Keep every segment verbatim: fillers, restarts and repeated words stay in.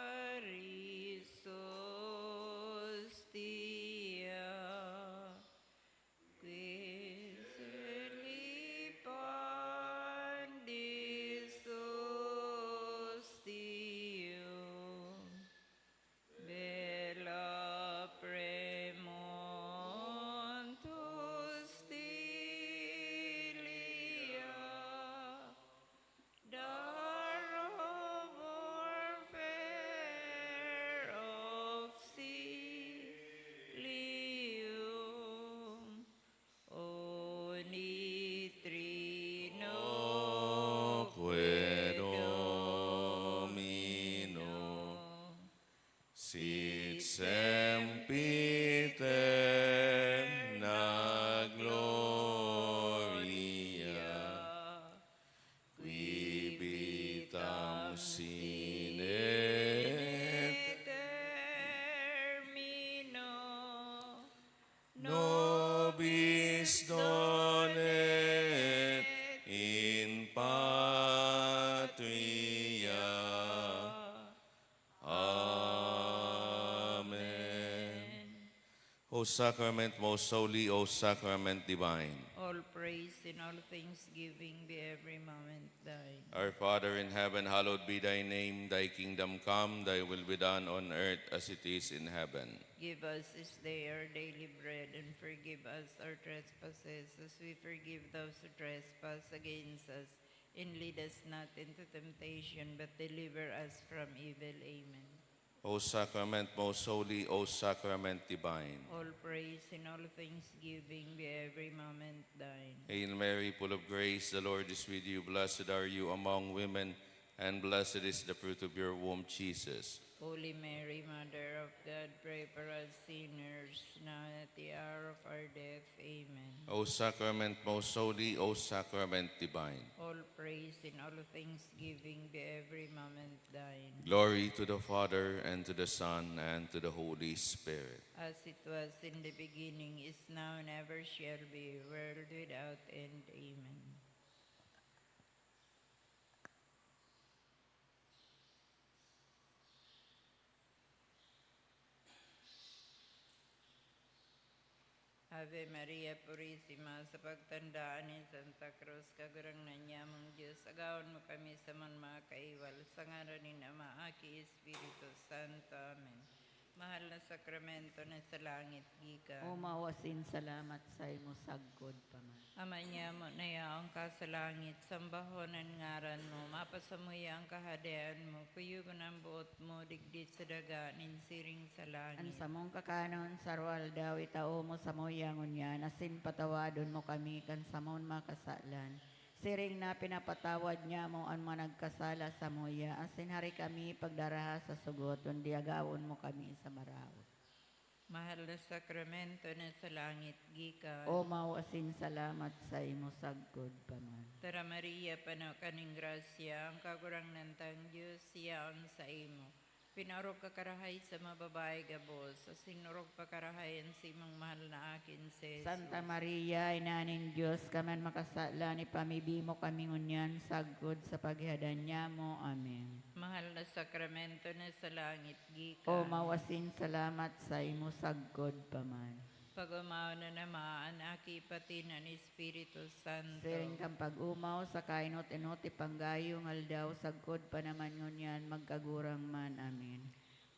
Salutaris hostia, qui celebrandis hostium, bella premunt hostilia, darobor per auxilium Unitrinoque Domino, sic semper in aeternam gloria, qui vitam sine et termino nobis donet in patria. Amen. O sacrament most holy, O sacrament divine. All praise and all thanksgiving be every moment thine. Our Father in heaven, hallowed be thy name. Thy kingdom come, thy will be done on earth as it is in heaven. Give us this day our daily bread, and forgive us our trespasses, as we forgive those who trespass against us. And lead us not into temptation, but deliver us from evil. Amen. O sacrament most holy, O sacrament divine. All praise and all thanksgiving be every moment thine. Hail Mary, full of grace, the Lord is with you. Blessed are you among women, and blessed is the fruit of your womb, Jesus. Holy Mary, Mother of God, pray for us sinners, now and at the hour of our death. Amen. O sacrament most holy, O sacrament divine. All praise and all thanksgiving be every moment thine. Glory to the Father, and to the Son, and to the Holy Spirit. As it was in the beginning, is now, and ever shall be, world without end. Amen. Ave Maria Purisima, sa pagtandaan nin Santa Cruz, Kagurangnan nyamong Dios, agawon mo kami sa man mga kaiwal, sa ngaran nin Ama, Aki, Espiritu Santo. Amen. Mahal na sakramento na sa langit gikan. O mao asin salamat saimo sagkod pa man. Ama nyamo na yaon ka sa langit, sambahon an ngaran mo, mapasamuya an kahadean mo, kuyogon an boot mo digdi sa daga nin siring sa langit. An samong kakanon sa aroaldaw itao mo samuya ngunyan, asin patawadon mo kami kan samon mga kasalan, siring na pinapatawad nyamo an mga nagkasala samuya, asin hari kami pagdaraha sa sugot, kundi agawon mo kami sa maraot. Mahal na sakramento na sa langit gikan. O mao asin salamat saimo sagkod pa man. Tara Maria, pano ka nin grasya, ang Kagurangnan tang Dios yaon saimo. Pinaorog ka karahay sa mga babayi gabos, asin orog pa karahay an simong mahal na aki si Jesus. Santa Maria, Ina nin Dios, kami an makasalan, ipamibi mo kami ngunyan sagkod sa paghihadan nyamo. Amen. Mahal na sakramento na sa langit gikan. O mao asin salamat saimo sagkod pa man. Pag-omaw na naman an Aki, pati na an Espiritu Santo. Siring kan pag-omaw sa kainot-inot ipanggayo nga aldaw, sagkod pa naman ngunyan, magkagurang man. Amen.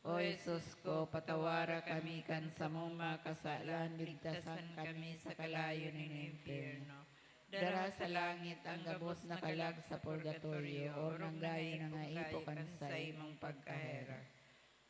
O Jesus ko, patawara kami kan samong mga kasalan, ligtasan kami sa kalayo nin impyerno. Dara sa langit ang gabos na kalag sa purgatorio, o nanggayo na nga ipo kan saimong pagkaherak.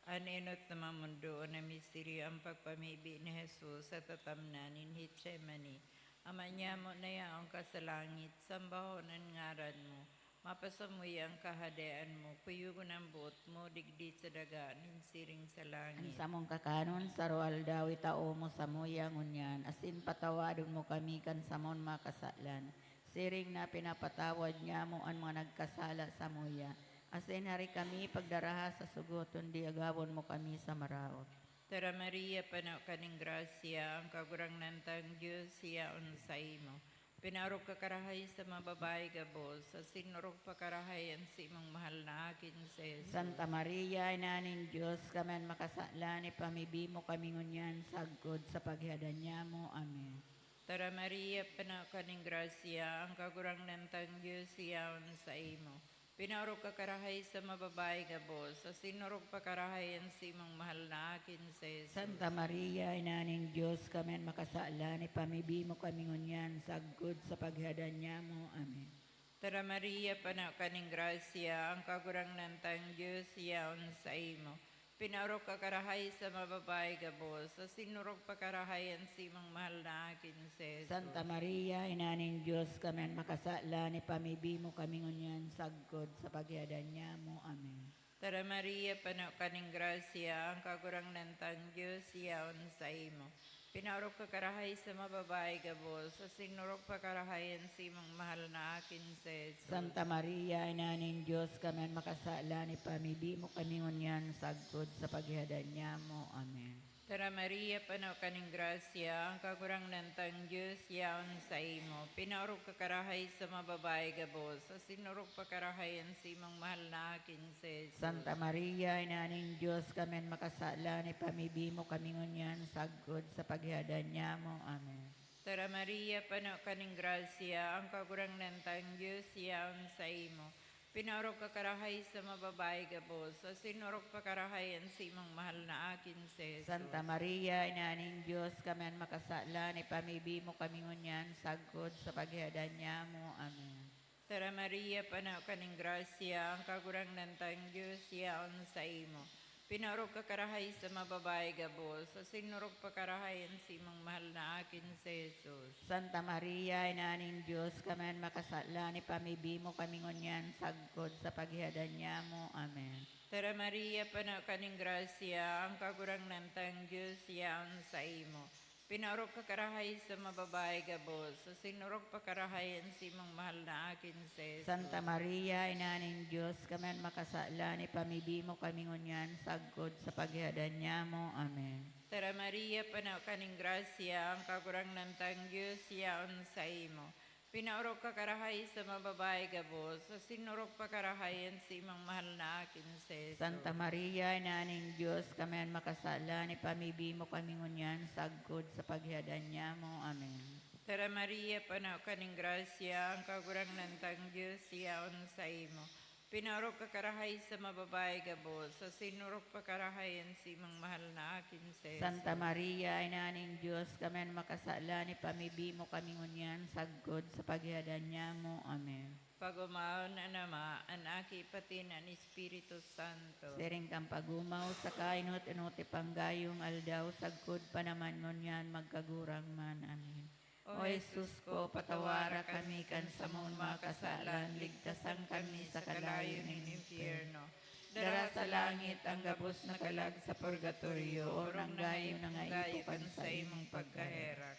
An enot na mamundoon na misteryo, an pagpamibi ni Jesus sa tatamnan nin Getsemani. Ama nyamo na yaon ka sa langit, sambahon an ngaran mo. Mapasamuya an kahadean mo, kuyogon an boot mo digdi sa daga nin siring sa langit. An samong kakanon sa aroaldaw itao mo samuya ngunyan, asin patawadon mo kami kan samon mga kasalan, siring na pinapatawad nyamo an mga nagkasala samuya. Asin hari kami pagdaraha sa sugot, kundi agawon mo kami sa maraot. Tara Maria, pano ka nin grasya, ang Kagurangnan tang Dios yaon saimo. Pinaorog ka karahay sa mga babayi gabos, asin orog pa karahay an simong mahal na akin si Jesus. Santa Maria, Ina nin Dios, kami an makasalan, ipamibi mo kami ngunyan sagkod sa paghihadan niamo. Amen. Tara Maria, pano ka nin grasya, ang Kagurangnan tang Dios yaon saimo. Pinaorog ka karahay sa mga babayi gabos, asin orog pa karahay an simong mahal na akin si Jesus. Santa Maria, Ina nin Dios, kami an makasalan, ipamibi mo kami ngunyan sagkod sa paghihadan niamo. Amen. Tara Maria, pano ka nin grasya, ang Kagurangnan tang Dios yaon saimo. Pinaorog ka karahay sa mga babayi gabos, asin orog pa karahay an simong mahal na akin si Jesus. Santa Maria, Ina nin Dios, kami an makasalan, ipamibi mo kami ngunyan sagkod sa paghihadan niamo. Amen. Tara Maria, pano ka nin grasya, ang Kagurangnan tang Dios yaon saimo. Pinaorog ka karahay sa mga babayi gabos, asin orog pa karahay an simong mahal na akin si Jesus. Santa Maria, Ina nin Dios, kami an makasalan, ipamibi mo kami ngunyan sagkod sa paghihadan niamo. Amen. Tara Maria, pano ka nin grasya, ang Kagurangnan tang Dios yaon saimo. Pinaorog ka karahay sa mga babayi gabos, asin orog pa karahay an simong mahal na akin si Jesus. Santa Maria, Ina nin Dios, kami an makasalan, ipamibi mo kami ngunyan sagkod sa paghihadan niamo. Amen. Tara Maria, pano ka nin grasya, ang Kagurangnan tang Dios yaon saimo. Pinaorog ka karahay sa mga babayi gabos, asin orog pa karahay an simong mahal na akin si Jesus. Santa Maria, Ina nin Dios, kami an makasalan, ipamibi mo kami ngunyan sagkod sa paghihadan niamo. Amen. Tara Maria, pano ka nin grasya, ang Kagurangnan tang Dios yaon saimo. Pinaorog ka karahay sa mga babayi gabos, asin orog pa karahay an simong mahal na akin si Jesus. Santa Maria, Ina nin Dios, kami an makasalan, ipamibi mo kami ngunyan sagkod sa paghihadan niamo. Amen. Tara Maria, pano ka nin grasya, ang Kagurangnan tang Dios yaon saimo. Pinaorog ka karahay sa mga babayi gabos, asin orog pa karahay an simong mahal na akin si Jesus. Santa Maria, Ina nin Dios, kami an makasalan, ipamibi mo kami ngunyan sagkod sa paghihadan niamo. Amen. Tara Maria, pano ka nin grasya, ang Kagurangnan tang Dios yaon saimo. Pinaorog ka karahay sa mga babayi gabos, asin orog pa karahay an simong mahal na akin si Jesus. Santa Maria, Ina nin Dios, kami an makasalan, ipamibi mo kami ngunyan sagkod sa paghihadan niamo. Amen. Tara Maria, pano ka nin grasya, ang Kagurangnan tang Dios yaon saimo. Pinaorog ka karahay sa mga babayi gabos, asin orog pa karahay an simong mahal na akin si Jesus. Santa Maria, Ina nin Dios, kami an makasalan, ipamibi mo kami ngunyan sagkod sa paghihadan niamo. Amen. Pag-omawon an Ama, an Aki, pati an Espiritu Santo. Siring kan pag-omaw, saka inot-inot ipang gayong aldaw, sagkod pa naman ngunyan, magkagurang man. Amen. O Jesus ko, patawara kami kan samong mga kasalan, ligtasan kami sa kalayo nin impyerno. Dara sa langit an gabos na kalag sa purgatorio, orog na gayo nangaipo kan saimong pagkaherak.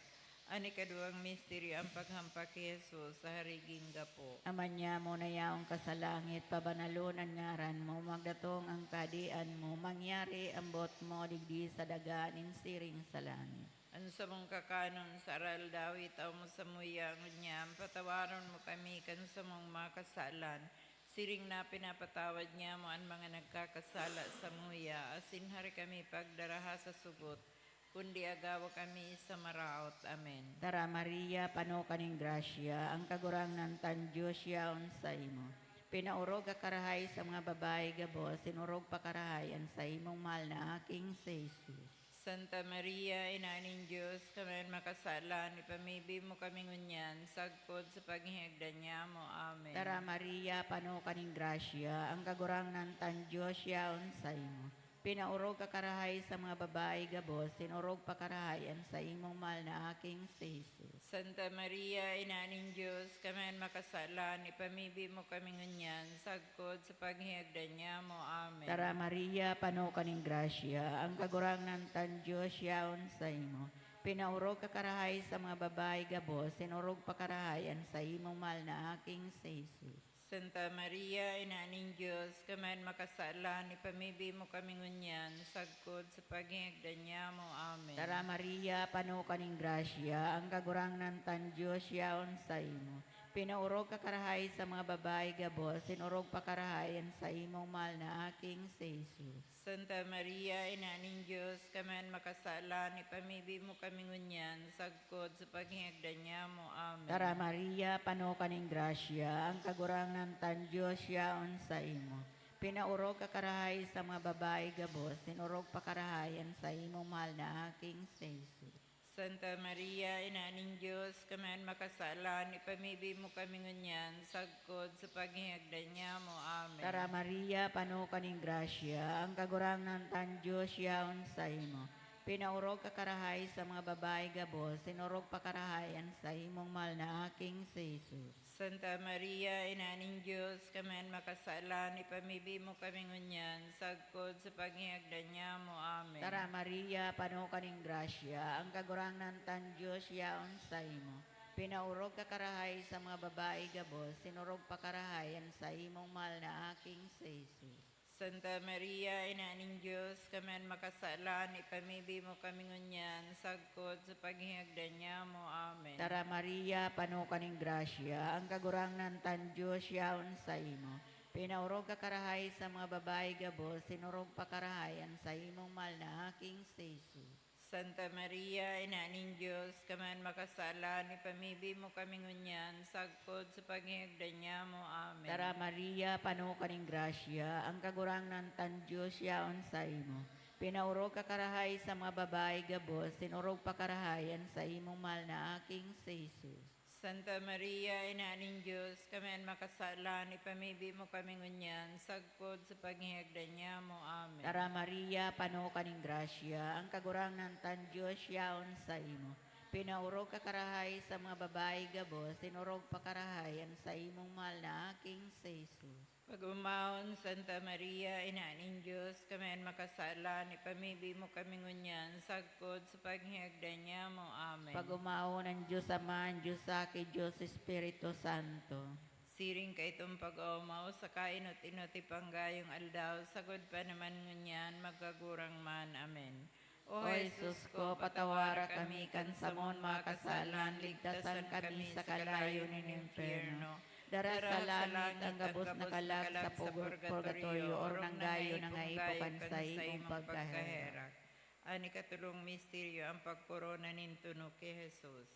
An ikaduwang misteryo, an paghampak ki Jesus sa hariging gapo. Ama niamo na yaon ka sa langit, pabanalon an ngaran mo, magdatong an kahadean mo, mangyari an boot mo digdi sa daga nin siring sa langit. An samong kakanon sa aroaldaw, itao mo samuya ngunyan, patawaron mo kami kan samong mga kasalan, siring na pinapatawad niamo an mga nagkakasala samuya, asin hari kami pagdaraha sa sugot, kundi agawa kami sa maraot. Amen. Tara, Maria, pano ka nin grasya, ang Kagurangnan tang Dios yaon saimo. Pinaorog ka karahay sa mga babayi gabos, asin orog pa karahay an saimong mahal na Aking si Jesus. Santa Maria, Ina nin Dios, kami an makasalan, ipamibi mo kami ngunyan, sagkod sa paghihingagdan niamo. Amen. Tara, Maria, pano ka nin grasya, ang Kagurangnan tang Dios yaon saimo. Pinaorog ka karahay sa mga babayi gabos, asin orog pa karahay an saimong mahal na Aking si Jesus. Santa Maria, Ina nin Dios, kami an makasalan, ipamibi mo kami ngunyan, sagkod sa paghihingagdan niamo. Amen. Tara, Maria, pano ka nin grasya, ang Kagurangnan tang Dios yaon saimo. Pinaorog ka karahay sa mga babayi gabos, asin orog pa karahay an saimong mahal na Aking si Jesus. Santa Maria, Ina nin Dios, kami an makasalan, ipamibi mo kami ngunyan, sagkod sa paghihingagdan niamo. Amen. Tara, Maria, pano ka nin grasya, ang Kagurangnan tang Dios yaon saimo. Pinaorog ka karahay sa mga babayi gabos, asin orog pa karahay an saimong mahal na aking si Jesus. Santa Maria, Ina nin Dios, kami an makasalan, ipamibi mo kami ngunyan, sagkod sa paghingagdan nyamo. Amen. Tara, Maria, pano ka nin grasya, ang Kagurangnan tang Dios yaon saimo. Pinaorog ka karahay sa mga babayi gabos, asin orog pa karahay an saimong mahal na aking si Jesus. Santa Maria, Ina nin Dios, kami an makasalan, ipamibi mo kami ngunyan, sagkod sa paghingagdan nyamo. Amen. Tara, Maria, pano ka nin grasya, ang Kagurangnan tang Dios yaon saimo. Pinaorog ka karahay sa mga babayi gabos, asin orog pa karahay an saimong mahal na aking si Jesus. Santa Maria, Ina nin Dios, kami an makasalan, ipamibi mo kami ngunyan, sagkod sa paghingagdan nyamo. Amen. Tara, Maria, pano ka nin grasya, ang Kagurangnan tang Dios yaon saimo. Pinaorog ka karahay sa mga babayi gabos, asin orog pa karahay an saimong mahal na aking si Jesus. Santa Maria, Ina nin Dios, kami an makasalan, ipamibi mo kami ngunyan, sagkod sa paghingagdan nyamo. Amen. Tara, Maria, pano ka nin grasya, ang Kagurangnan tang Dios yaon saimo. Pinaorog ka karahay sa mga babayi gabos, asin orog pa karahay an saimong mahal na aking si Jesus. Santa Maria, Ina nin Dios, kami an makasalan, ipamibi mo kami ngunyan, sagkod sa paghingagdan nyamo. Amen. Tara, Maria, pano ka nin grasya, ang Kagurangnan tang Dios yaon saimo. Pinaorog ka karahay sa mga babayi gabos, asin orog pa karahay an saimong mahal na aking si Jesus. Santa Maria, Ina nin Dios, kami an makasalan, ipamibi mo kami ngunyan, sagkod sa paghingagdan nyamo. Amen. Tara, Maria, pano ka nin grasya, ang Kagurangnan tang Dios yaon saimo. Pinaorog ka karahay sa mga babayi gabos, asin orog pa karahay an saimong mahal na aking si Jesus. Pag-omawon, Santa Maria, Ina nin Dios, kami an makasalan, ipamibi mo kami ngunyan, sagkod sa paghingagdan nyamo. Amen. Pag-omawon an Dios Ama, an Dios Aki, Dios Espiritu Santo. Siring kaitong pag-oomaw, sa kainot-inot ipanggayong aldaw, sagkod pa naman ngunyan, magkagurang man. Amen. O Jesus ko, patawara kami kan samon mga kasalan, ligtasan kami sa kalayo nin impyerno. Dara sa langit an gabos na kalag sa purg-, purgatorio, orog na ngaipo kan saimong pagkaherak. An ikatolong misteryo, an pagkorona nin tunok ki Jesus.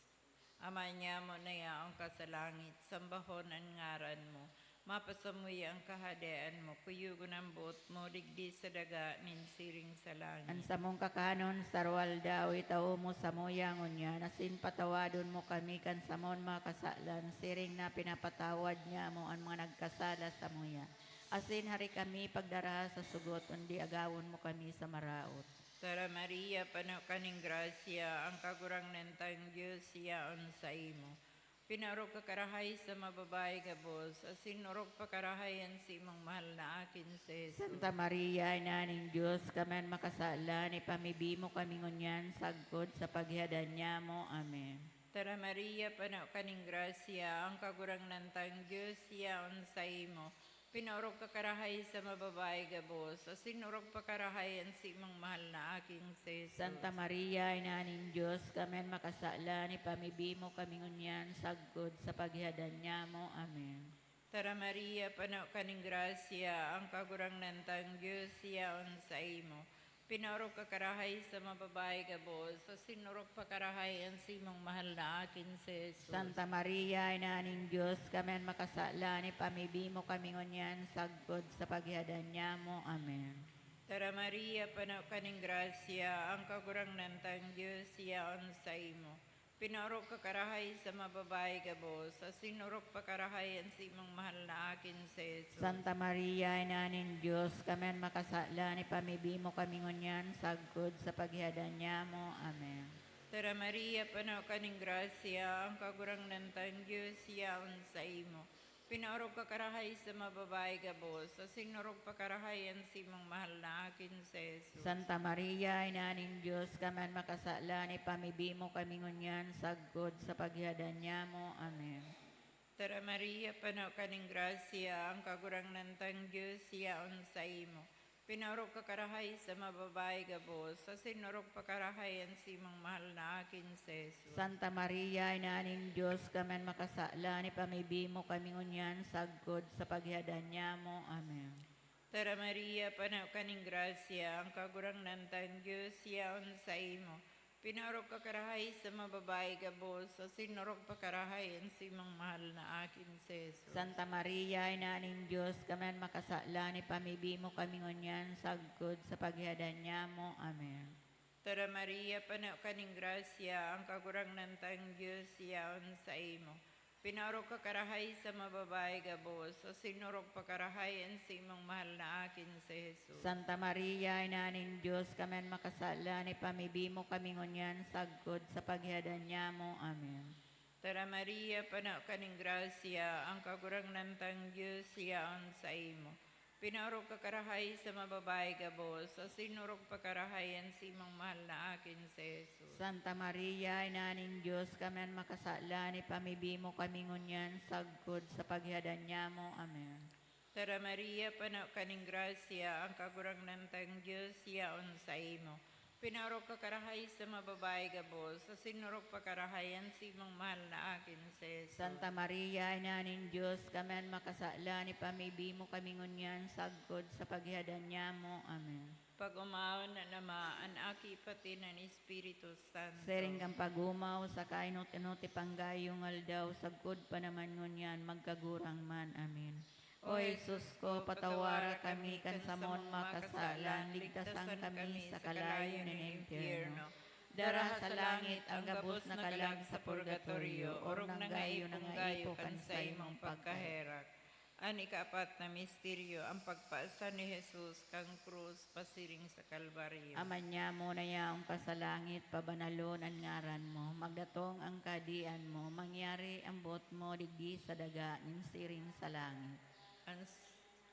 Ama nyamo na yaon ka sa langit, sambahon an ngaran mo. Mapasamuya an kahadean mo, kuyogon an boot mo digdi sa daga nin siring sa langit. An samong kakanon sa aroaldaw, itao mo samuya ngunyan, asin patawadon mo kami kan samon mga kasalan, siring na pinapatawad nyamo an mga nagkasala samuya. Asin hari kami pagdaraha sa sugot, kundi agawon mo kami sa maraot. Tara, Maria, pano ka nin grasya, ang Kagurangnan tang Dios yaon saimo. Pinaorog ka karahay sa mga babayi gabos, asin orog pa karahay an saimong mahal na akin si Jesus. Santa Maria, Ina nin Dios, kami an makasalan, ipamibi mo kami ngunyan sagkod sa paghihadan nyamo. Amen. Tara, Maria, pano ka nin grasya, ang Kagurangnan tang Dios yaon saimo. Pinaorog ka karahay sa mga babayi gabos, asin orog pa karahay an saimong mahal na aking si Jesus. Santa Maria, Ina nin Dios, kami an makasalan, ipamibi mo kami ngunyan sagkod sa paghihadan nyamo. Amen. Tara, Maria, pano ka nin grasya, ang Kagurangnan tang Dios yaon saimo. Pinaorog ka karahay sa mga babayi gabos, asin orog pa karahay an saimong mahal na aking si Jesus. Santa Maria, Ina nin Dios, kami an makasalan, ipamibi mo kami ngunyan sagkod sa paghihadan nyamo. Amen. Tara, Maria, pano ka nin grasya, ang Kagurangnan tang Dios yaon saimo. Pinaorog ka karahay sa mga babayi gabos, asin orog pa karahay an saimong mahal na aking si Jesus. Santa Maria, Ina nin Dios, kami an makasalan, ipamibi mo kami ngunyan sagkod sa paghihadan nyamo. Amen. Tara, Maria, pano ka nin grasya, ang Kagurangnan tang Dios yaon saimo. Pinaorog ka karahay sa mga babayi gabos, asin orog pa karahay an saimong mahal na aking si Jesus. Santa Maria, Ina nin Dios, kami an makasalan, ipamibi mo kami ngunyan sagkod sa paghihadan nyamo. Amen. Tara, Maria, pano ka nin grasya, ang Kagurangnan tang Dios yaon saimo. Pinaorog ka karahay sa mga babayi gabos, asin orog pa karahay an saimong mahal na aki, si Jesus. Santa Maria, Ina nin Dios, kami an makasalan, ipamibi mo kami ngunyan sagkod sa paghihadan nyamo. Amen. Tara Maria, pano ka nin grasya, ang Kagurangnan tang Dios yaon saimo. Pinaorog ka karahay sa mga babayi gabos, asin orog pa karahay an saimong mahal na aki, si Jesus. Santa Maria, Ina nin Dios, kami an makasalan, ipamibi mo kami ngunyan sagkod sa paghihadan nyamo. Amen. Tara Maria, pano ka nin grasya, ang Kagurangnan tang Dios yaon saimo. Pinaorog ka karahay sa mga babayi gabos, asin orog pa karahay an saimong mahal na aki, si Jesus. Santa Maria, Ina nin Dios, kami an makasalan, ipamibi mo kami ngunyan sagkod sa paghihadan nyamo. Amen. Tara Maria, pano ka nin grasya, ang Kagurangnan tang Dios yaon saimo. Pinaorog ka karahay sa mga babayi gabos, asin orog pa karahay an saimong mahal na aki, si Jesus. Santa Maria, Ina nin Dios, kami an makasalan, ipamibi mo kami ngunyan sagkod sa paghihadan nyamo. Amen. Tara Maria, pano ka nin grasya, ang Kagurangnan tang Dios yaon saimo. Pinaorog ka karahay sa mga babayi gabos, asin orog pa karahay an saimong mahal na aki, si Jesus. Santa Maria, Ina nin Dios, kami an makasalan, ipamibi mo kami ngunyan sagkod sa paghihadan nyamo. Amen. Pag-omawon an Ama, an Aki, pati an Espiritu Santo. Siring kan pag-omaw sa kainot-inot ipanggayo nga aldaw, sagkod pa naman ngunyan, magkagurang man. Amen. O Jesus ko, patawara kami kan samon mga kasalan, ligtasan kami sa kalayo nin impyerno. Daraha sa langit ang gabos na kalag sa purgatorio, orog na ngaipo kan saimong pagkaherak. An ikaapat na misteryo, ang pagpasan ni Jesus kan krus pasiring sa Kalbaryo. Ama nyamo na yaon ka sa langit, pabanalon an ngaran mo. Magdatong ang kahadean mo. Mangyari ang boot mo digdi sa daga nin siring sa langit. An,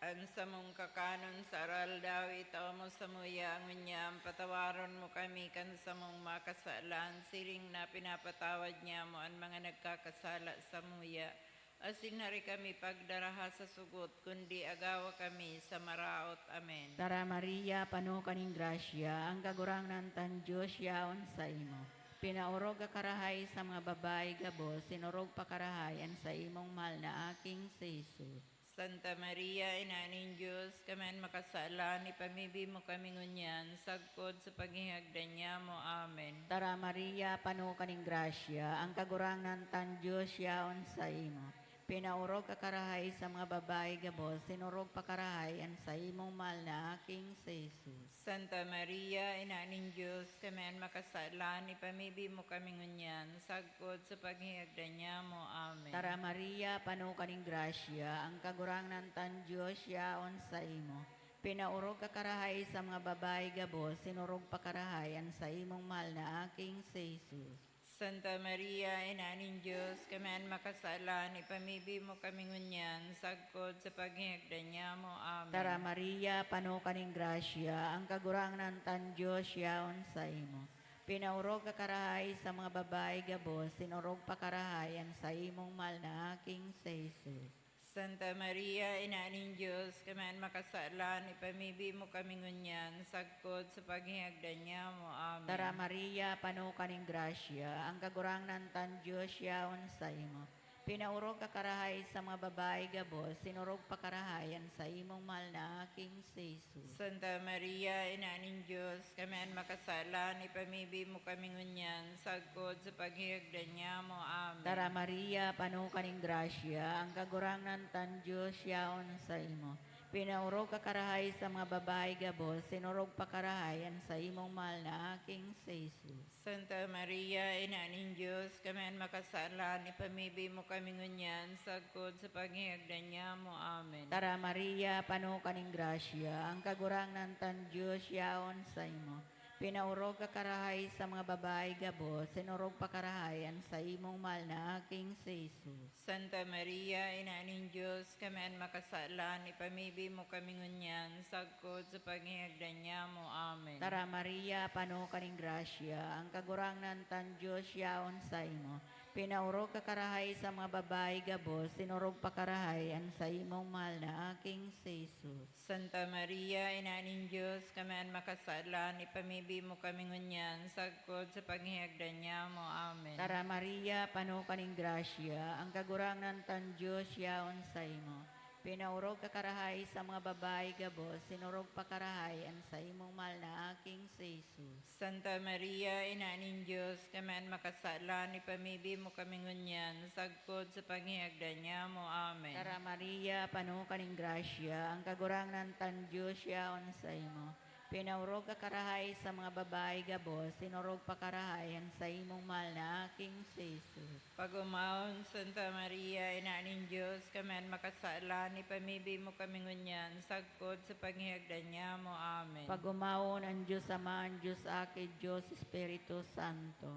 an samong kakanon sa aroaldaw, itao mo samuya ngunyan, patawaron mo kami kan samong mga kasalan, siring na pinapatawad nyamo an mga nagkakasala samuya. Asin hari kami pagdaraha sa sugot, kundi agawa kami sa maraot. Amen. Tara Maria, pano ka nin grasya, ang Kagurangnan tang Dios yaon saimo. Pinaorog ka karahay sa mga babayi gabos, sinorog pa karahay an saimong mahal na aking si Jesus. Santa Maria, Ina nin Dios, kami an makasalan, ipamibi mo kami ngunyan, sagkod sa paghihagdan nyamo. Amen. Tara Maria, pano ka nin grasya, ang Kagurangnan tang Dios yaon saimo. Pinaorog ka karahay sa mga babayi gabos, sinorog pa karahay an saimong mahal na aking si Jesus. Santa Maria, Ina nin Dios, kami an makasalan, ipamibi mo kami ngunyan, sagkod sa paghihagdan nyamo. Amen. Tara Maria, pano ka nin grasya, ang Kagurangnan tang Dios yaon saimo. Pinaorog ka karahay sa mga babayi gabos, sinorog pa karahay an saimong mahal na aking si Jesus. Santa Maria, Ina nin Dios, kami an makasalan, ipamibi mo kami ngunyan, sagkod sa paghihagdan nyamo. Amen. Tara Maria, pano ka nin grasya, ang Kagurangnan tang Dios yaon saimo. Pinaorog ka karahay sa mga babayi gabos, sinorog pa karahay an saimong mahal na aking si Jesus. Santa Maria, Ina nin Dios, kami an makasalan, ipamibi mo kami ngunyan, sagkod sa paghihagdan nyamo. Amen. Tara Maria, pano ka nin grasya, ang Kagurangnan tang Dios yaon saimo. Pinaorog ka karahay sa mga babayi gabos, sinorog pa karahay an saimong mahal na aking si Jesus. Santa Maria, Ina nin Dios, kami an makasalan, ipamibi mo kami ngunyan, sagkod sa paghihagdan nyamo. Amen. Tara Maria, pano ka nin grasya, ang Kagurangnan tang Dios yaon saimo. Pinaorog ka karahay sa mga babayi gabos, sinorog pa karahay an saimong mahal na aking si Jesus. Santa Maria, Ina nin Dios, kami an makasalan, ipamibi mo kami ngunyan, sagkod sa paghihagdan nyamo. Amen. Tara Maria, pano ka nin grasya, ang Kagurangnan tang Dios yaon saimo. Pinaorog ka karahay sa mga babayi gabos, sinorog pa karahay an saimong mahal na aking si Jesus. Santa Maria, Ina nin Dios, kami an makasalan, ipamibi mo kami ngunyan, sagkod sa paghihagdan nyamo. Amen. Tara Maria, pano ka nin grasya, ang Kagurangnan tang Dios yaon saimo. Pinaorog ka karahay sa mga babayi gabos, sinorog pa karahay an saimong mahal na Aking si Jesus. Santa Maria, Ina nin Dios, kami an makasalan, ipamibi mo kami ngunyan, sagkod sa paghihagdan niamo. Amen. Tara Maria, pano ka nin grasya, ang Kagurangnan tang Dios yaon saimo. Pinaorog ka karahay sa mga babayi gabos, sinorog pa karahay an saimong mahal na Aking si Jesus. Santa Maria, Ina nin Dios, kami an makasalan, ipamibi mo kami ngunyan, sagkod sa paghihagdan niamo. Amen. Tara Maria, pano ka nin grasya, ang Kagurangnan tang Dios yaon saimo. Pinaorog ka karahay sa mga babayi gabos, sinorog pa karahay an saimong mahal na Aking si Jesus. Pag-omawon, Santa Maria, Ina nin Dios, kami an makasalan, ipamibi mo kami ngunyan, sagkod sa paghihagdan niamo. Amen. Pag-omawon an Dios Ama, an Dios Aki, Dios Espiritu Santo.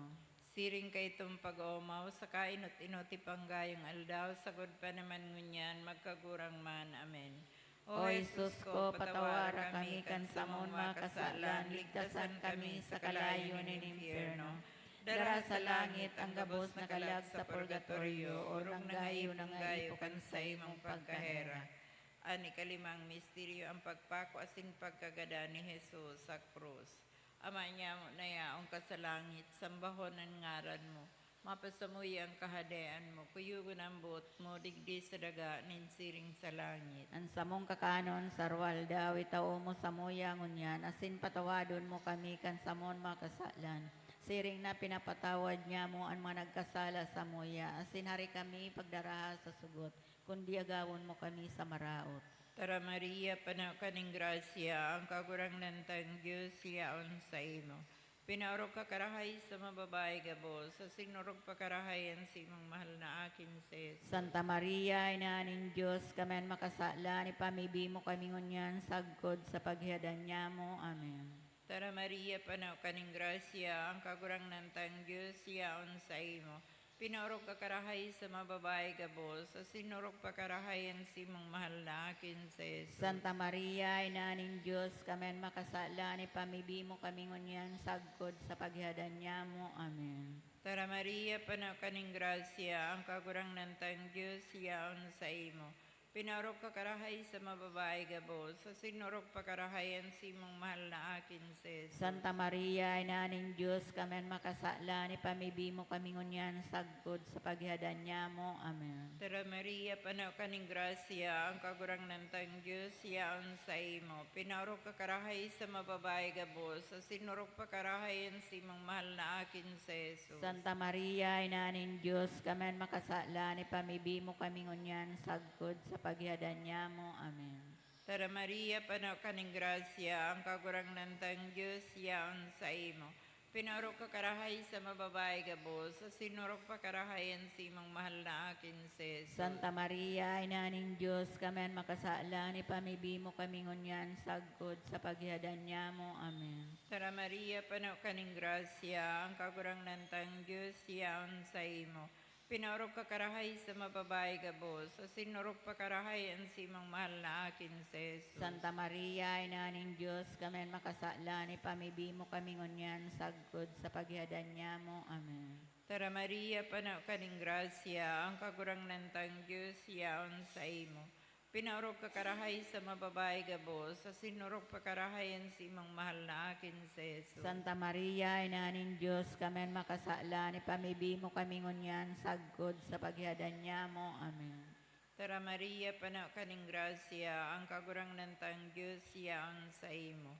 Siring kaitong pag-oomaw, saka inot-inot ipanggayong aldaw, sagkod pa naman ngunyan, magkagurang man. Amen. O Jesus ko, patawara kami kan samon mga kasalan, ligtasan kami sa kalayo nin impyerno. Dara sa langit ang gabos na kalag sa purgatorio, orog na ngayo na ngayo kan saimong pagkahera. An ikalimang misteryo, ang pagpako asin pagkagadan ni Jesus sa krus. Ama niamo na yaon ka sa langit, sambahon an ngaran mo. Mapasamuya an Kahadean mo, kuyogon an boot mo digdi sa daga nin siring sa langit. An samong kakanon sa aroaldaw, itao mo samuya ngunyan, asin patawadon mo kami kan samon mga kasalan, siring na pinapatawad niamo an mga nagkasala samuya, asin hari kami pagdaraha sa sugot, kundi agawon mo kami sa maraot. Tara Maria, pano ka nin grasya, ang Kagurangnan tang Dios yaon saimo. Pinaorog ka karahay sa mga babayi gabos, asin orog pa karahay an saimong mahal na Aking si Jesus. Santa Maria, Ina nin Dios, kami an makasalan, ipamibi mo kami ngunyan sagkod sa paghihadan niamo. Amen. Tara Maria, pano ka nin grasya, ang Kagurangnan tang Dios yaon saimo. Pinaorog ka karahay sa mga babayi gabos, asin orog pa karahay an saimong mahal na Aking si Jesus. Santa Maria, Ina nin Dios, kami an makasalan, ipamibi mo kami ngunyan sagkod sa paghihadan niamo. Amen. Tara Maria, pano ka nin grasya, ang Kagurangnan tang Dios yaon saimo. Pinaorog ka karahay sa mga babayi gabos, asin orog pa karahay an saimong mahal na Aking si Jesus. Santa Maria, Ina nin Dios, kami an makasalan, ipamibi mo kami ngunyan sagkod sa paghihadan niamo. Amen. Tara Maria, pano ka nin grasya, ang Kagurangnan tang Dios yaon saimo. Pinaorog ka karahay sa mga babayi gabos, asin orog pa karahay an saimong mahal na Aking si Jesus. Santa Maria, Ina nin Dios, kami an makasalan, ipamibi mo kami ngunyan sagkod sa paghihadan niamo. Amen. Tara Maria, pano ka nin grasya, ang Kagurangnan tang Dios yaon saimo. Pinaorog ka karahay sa mga babayi gabos, asin orog pa karahay an saimong mahal na Aking si Jesus. Santa Maria, Ina nin Dios, kami an makasalan, ipamibi mo kami ngunyan sagkod sa paghihadan niamo. Amen. Tara Maria, pano ka nin grasya, ang Kagurangnan tang Dios yaon saimo. Pinaorog ka karahay sa mga babayi gabos, asin orog pa karahay an saimong mahal na Aking si Jesus. Santa Maria, Ina nin Dios, kami an makasalan, ipamibi mo kami ngunyan sagkod sa paghihadan niamo. Amen. Tara Maria, pano ka nin grasya, ang Kagurangnan tang Dios yaon saimo. Pinaorog ka karahay sa mga babayi gabos, asin orog pa karahay an saimong mahal na Aking si Jesus. Santa Maria, Ina nin Dios, kami an makasalan, ipamibi mo kami ngunyan sagkod sa paghihadan niamo. Amen. Tara Maria, pano ka nin grasya, ang Kagurangnan tang Dios yaon saimo.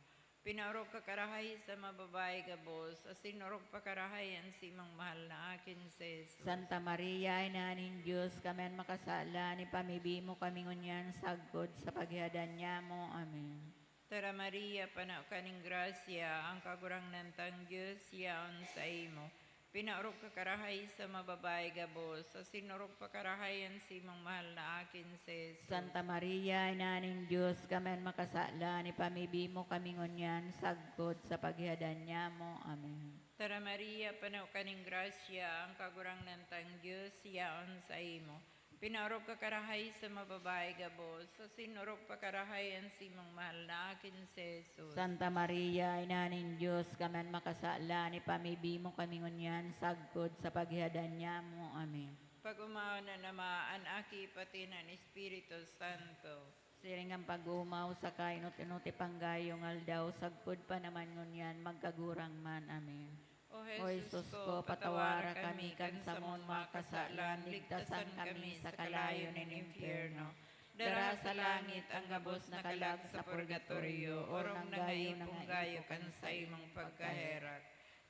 Pinaorog ka karahay sa mga babayi gabos, asin orog pa karahay an saimong mahal na Aking si Jesus. Santa Maria, Ina nin Dios, kami an makasalan, ipamibi mo kami ngunyan sagkod sa paghihadan niamo. Amen. Tara Maria, pano ka nin grasya, ang Kagurangnan tang Dios yaon saimo. Pinaorog ka karahay sa mga babayi gabos, asin orog pa karahay an saimong mahal na Aking si Jesus. Santa Maria, Ina nin Dios, kami an makasalan, ipamibi mo kami ngunyan sagkod sa paghihadan niamo. Amen. Tara Maria, pano ka nin grasya, ang Kagurangnan tang Dios yaon saimo. Pinaorog ka karahay sa mababae gabos, asin orog pa karahay an simong mahal na akin si Jesus. Santa Maria, Ina nin Dios, kami an makasalan, ipamibi mo kami ngunyan sagkod sa paghihadan nyamo. Amen. Pag-omawon an Ama, an Aki, pati an Espiritu Santo. Siring an pag-omaw sa kainot-inot ipang gayong aldaw, sagkod pa naman ngunyan, magkagurang man. Amen. O O Jesus Jesus ko, ko, patawara patawara kami kami kan kan samong samong mga kasalan, kasalan, ligtasan ligtasan kami kami sa sa kalayo kalayo nin nin impyerno. Impyerno. Dara sa langit ang gabos na kalag sa purgatorio, orong na ngayon ang gayo kan saimong pagkaherak.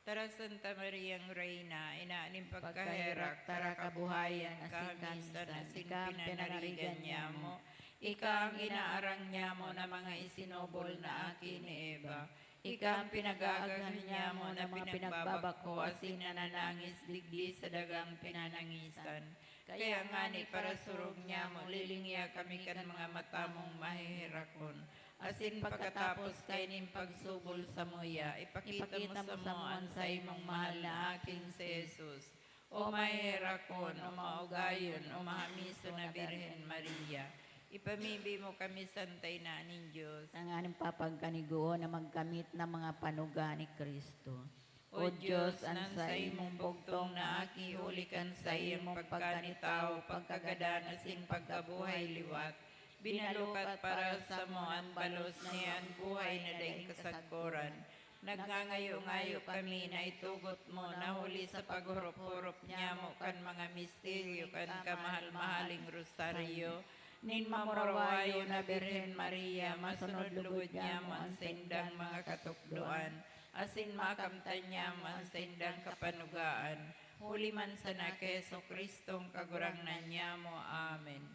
Tara, Santa Mariang Reina, ina nin pagkaherak, tara kabuhayan, asin kahamisan, asin pinanarigan nyamo. Ika ang inaarang nyamo na mga isinubol na aki ni Eva. Ika ang pinag-aaghan nyamo na pinagbabako asin nananangis digdi sa dagang pinanangisan. Kaya ngani, parasurog nyamo, lilingia kami kan mga mata mong maheherakon. Asin pagkatapos kaining pagsubol samuya, ipakita mo samo an saimong mahal na aking si Jesus. O maheherakon, o maugayon, o mahamiso na Birhen Maria, ipamibi mo kami, Santa Ina nin Dios, tanganing papagkanigoon na magkamit na mga panuga ni Cristo. O Dios, an saimong bugtong na aki, huli kan saimong pagkanitawo, pagkagadan asin pagkabuhay liwat, binalukat para samo an balos niyan buhay na daing kasagkoran. Nagngangayo-ngayo kami na itugot mo na huli sa paghurop-hurop nyamo kan mga misteryo kan kamahal-mahaling rosaryo nin mamurawayon na Birhen Maria, masunod lugod nyamo an saindang mga katukdoan, asin makamtan nyamo an saindang kapanugaan, huli man sana ki Jesu-Cristong Kagurangnan nyamo. Amen.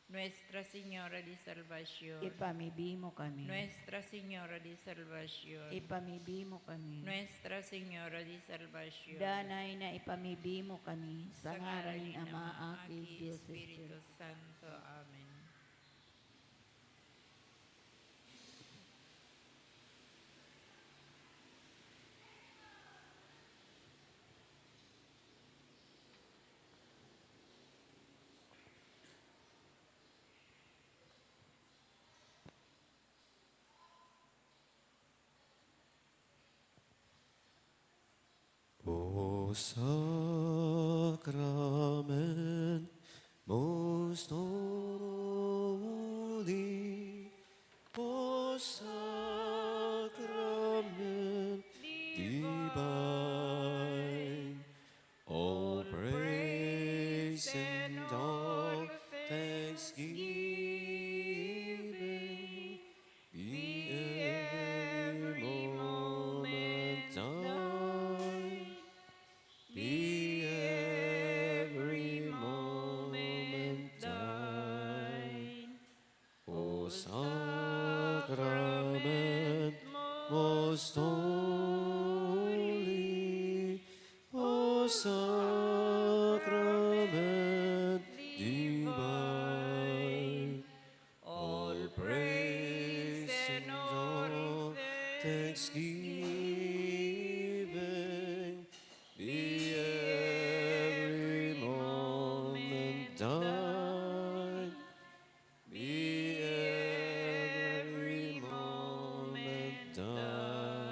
Nuestra Señora de Salvacion. Ipamibi mo kami. Nuestra Señora de Salvacion. Ipamibi mo kami. Nuestra Señora de Salvacion. Danay na ipamibi mo kami, sa ngaran nin Ama, Aki, Dios Espiritu Santo. Amen. O sacrament most holy, O sacrament divine, all praise and all thanksgiving be every moment thine. Be every moment thine. O sacrament most holy, O sacrament divine, all praise and all thanksgiving be every moment thine. Be every moment thine.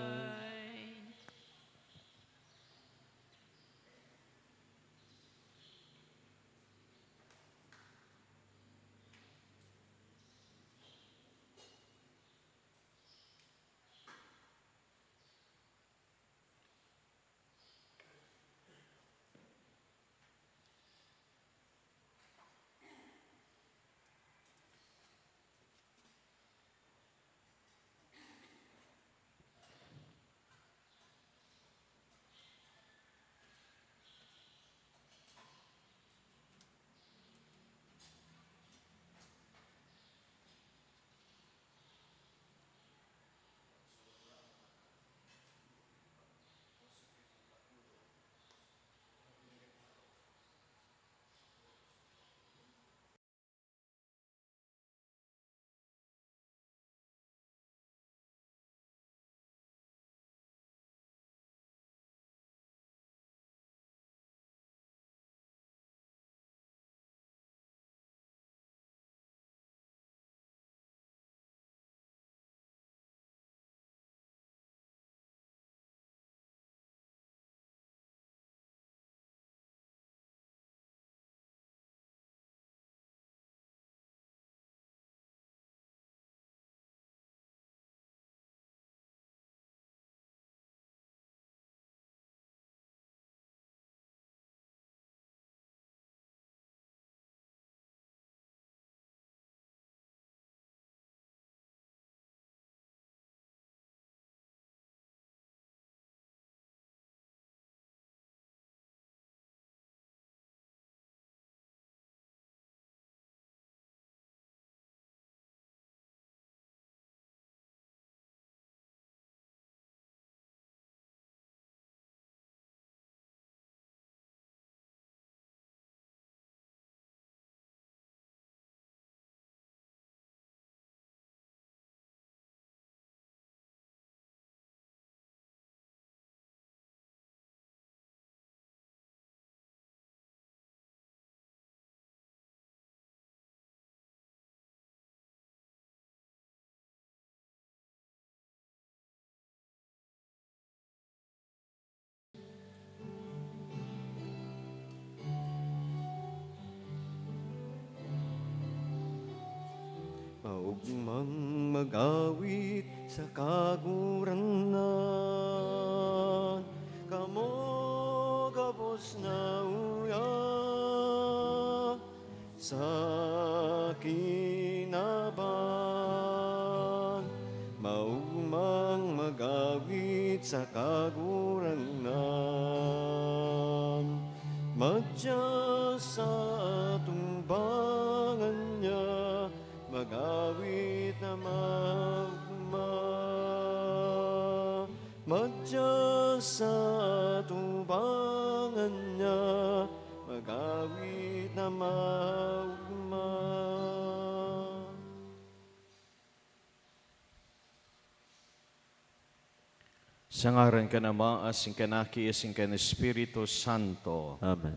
Mang mag-awit sa Kagurangnan, kamo gabos na uya sa kinaban. Maugmang mag-awit sa Kagurangnan, madya sa atubangan niya, mag-awit na maugma. Madya sa atubangan niya, mag-awit na maugma. Sa ngaran kan Ama, asin kan Aki, asin kan Espiritu Santo. Amen.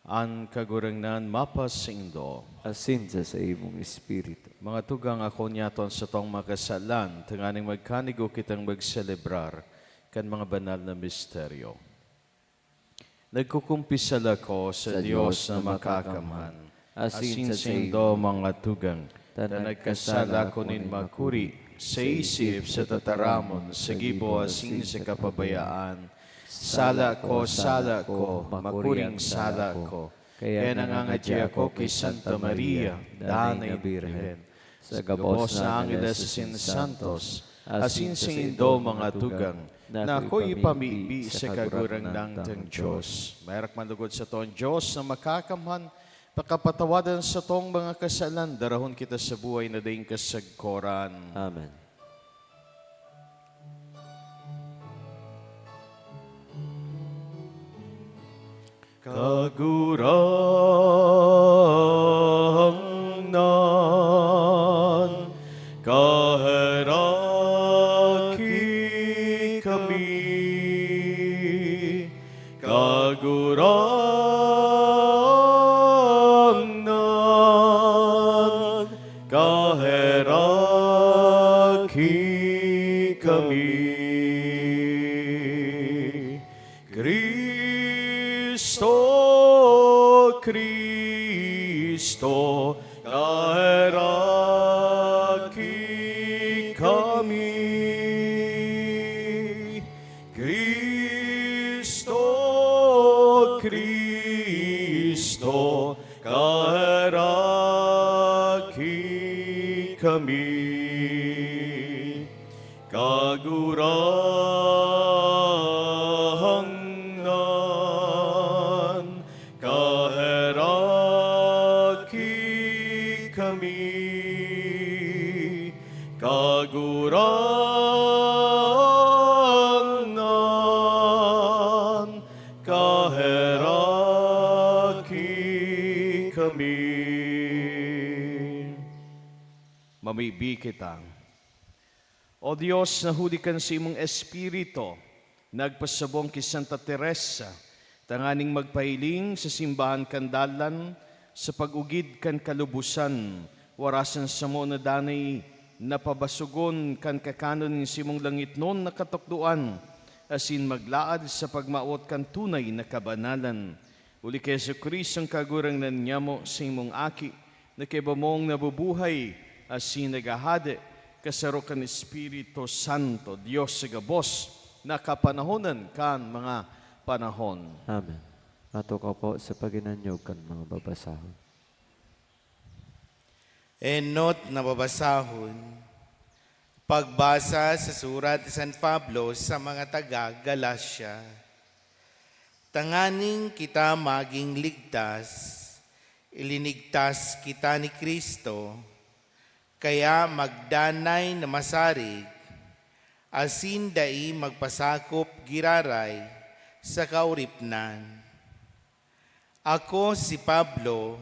An Kagurangnan mapasaindo. Asin sa saimong espiritu. Mga tugang, ako niyato an satong mga kasalan, tanganing magkanigo kitang magselebrar kan mga banal na misteryo. Nagkukumpisal ako sa Sa Dios Dios na na makakamhan, makakamhan, asin asin sa saindo, mga tugang, ta ta nagkasala nagkasala ako ako nin nin makuri, makuri, sa isip, sa tataramon, sa gibo, asin sa kapabayaan. Sala ko, sala ko, makuring sala ko. Kaya nangangadya ako ki Santa Maria, danay na Birhen, sa gabos na angeles asin santos, asin saindo, mga tugang, na ako ipamibi sa Kagurangnan tang Dios. Maherak man lugod sato an Dios na makakamhan, pakapatawadan satong mga kasalan, darahon kita sa buhay na daing kasagkoran. Amen. Kagurangnan, kaheraki kami. Kagurangnan, kaheraki kami. Cristo, Cristo, kaheraki kami. Cristo, Cristo, kaheraki kami. Kagurangnan, kaheraki kami. Kagurangnan, kaheraki kami. Mamibi kita. O Dios, na huli kan saimong Espiritu, nagpasabong ki Santa Teresa, tanganing magpahiling sa simbahan kan dalan, sa pag-ugid kan kalubosan, warasan samo na danay na pabasogon kan kakanon nin saimong langitnon na katukdoan, asin maglaad sa pagmawot kan tunay na kabanalan. Huli ki Jesu-Cristo, an Kagurangnan nyamo, saimong Aki, na kaiba mong nabubuhay asin naghahade, kasaro kan Espiritu Santo, Dios sa gabos na kapanahonan kan mga panahon. Amen. Matukaw po sa pag-inanyog kan mga babasahon. Enot na babasahon, pagbasa sa surat ni San Pablo sa mga taga Galacia. Tanganing kita magin ligtas, ilinigtas kita ni Cristo, kaya magdanay na masarig, asin dai magpasakop giraray sa kauripnan. Ako si Pablo,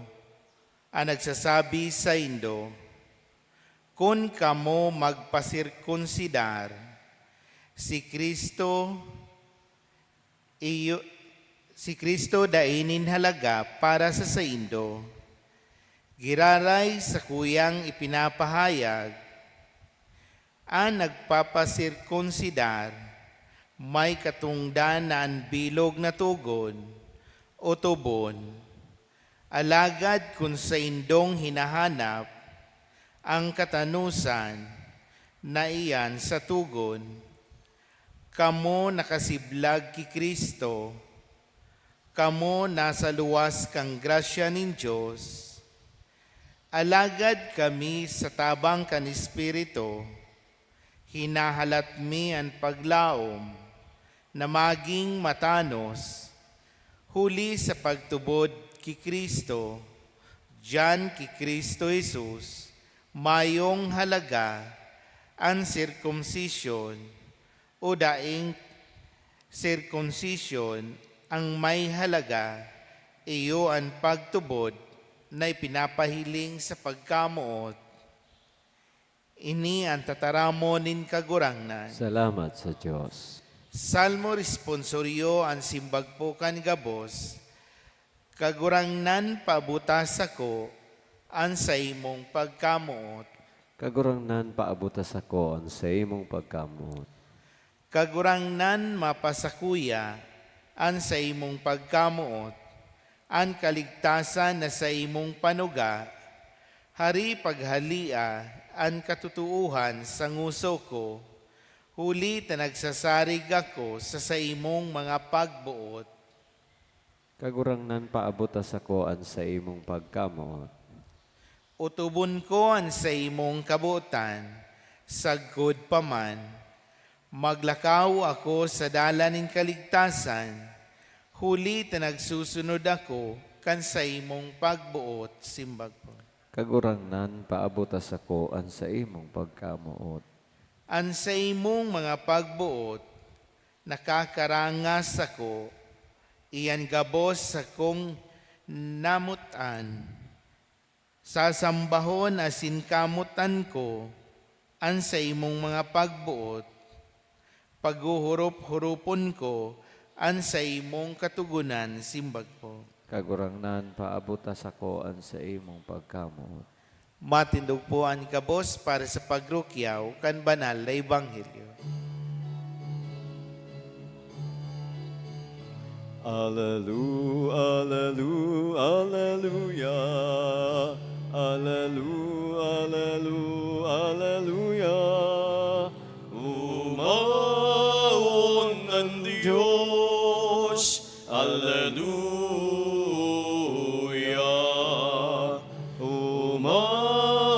an nagsasabi saindo, kun kamo magpasirkunsidar, si Cristo iyo, si Cristo dai nin halaga para sa saindo. Giraray sakuyang ipinapahayag, an nagpapasirkunsidar, may katongdan na an bilog na togon o tubon. Alagad kun saindong hinahanap Ang katanosan na iyan sa togon, kamo nakasiblag ki Cristo, kamo nasa luwas kan grasya nin Dios. Alagad kami, sa tabang kan Espiritu, hinahalat mi an paglaom na magin matanos, huli sa pagtubod ki Cristo. Diyan ki Cristo Jesus, mayong halaga an sirkumsisyon o daing sirkumsisyon. Ang may halaga, iyo an pagtubod na ipinapahiling sa pagkamoot. Ini an tataramon nin Kagurangnan. Salamat sa Dios. Salmo Responsorio. An simbag po kan gabos, Kagurangnan, paabota sako an saimong pagkamoot. Kagurangnan, paabota sako an saimong pagkamoot. Kagurangnan, mapasakuya an saimong pagkamoot, an kaligtasan na saimong panuga. Hari, paghalia an katotoohan sa ngoso ko, huli ta nagsasarig ako sa saimong mga pagboot. Kagurangnan, paabota sako an saimong pagkamoot. Otobon ko an saimong kabotan, sagkod pa man, maglakaw ako sa dalan nin kaligtasan, huli ta nagsusunod ako kan saimong pagboot. Simbag po. Kagurangnan, paabota sako an saimong pagkamoot. An saimong mga pagboot nakakaranga sako, iyan gabos sakong namotan. Sasambahon asin kamotan ko an saimong mga pagboot, paghuhorop-horopon ko an saimong katogonan. Simbag po. Kagurangnan, paabota sako an saimong pagkamoot. Matindog po an gabos para sa pagrukyaw kan banal na ebanghelyo. Alelu, alelu, aleluya. Alelu, alelu, aleluya. Umaon an Dios. Aleluya. Umaon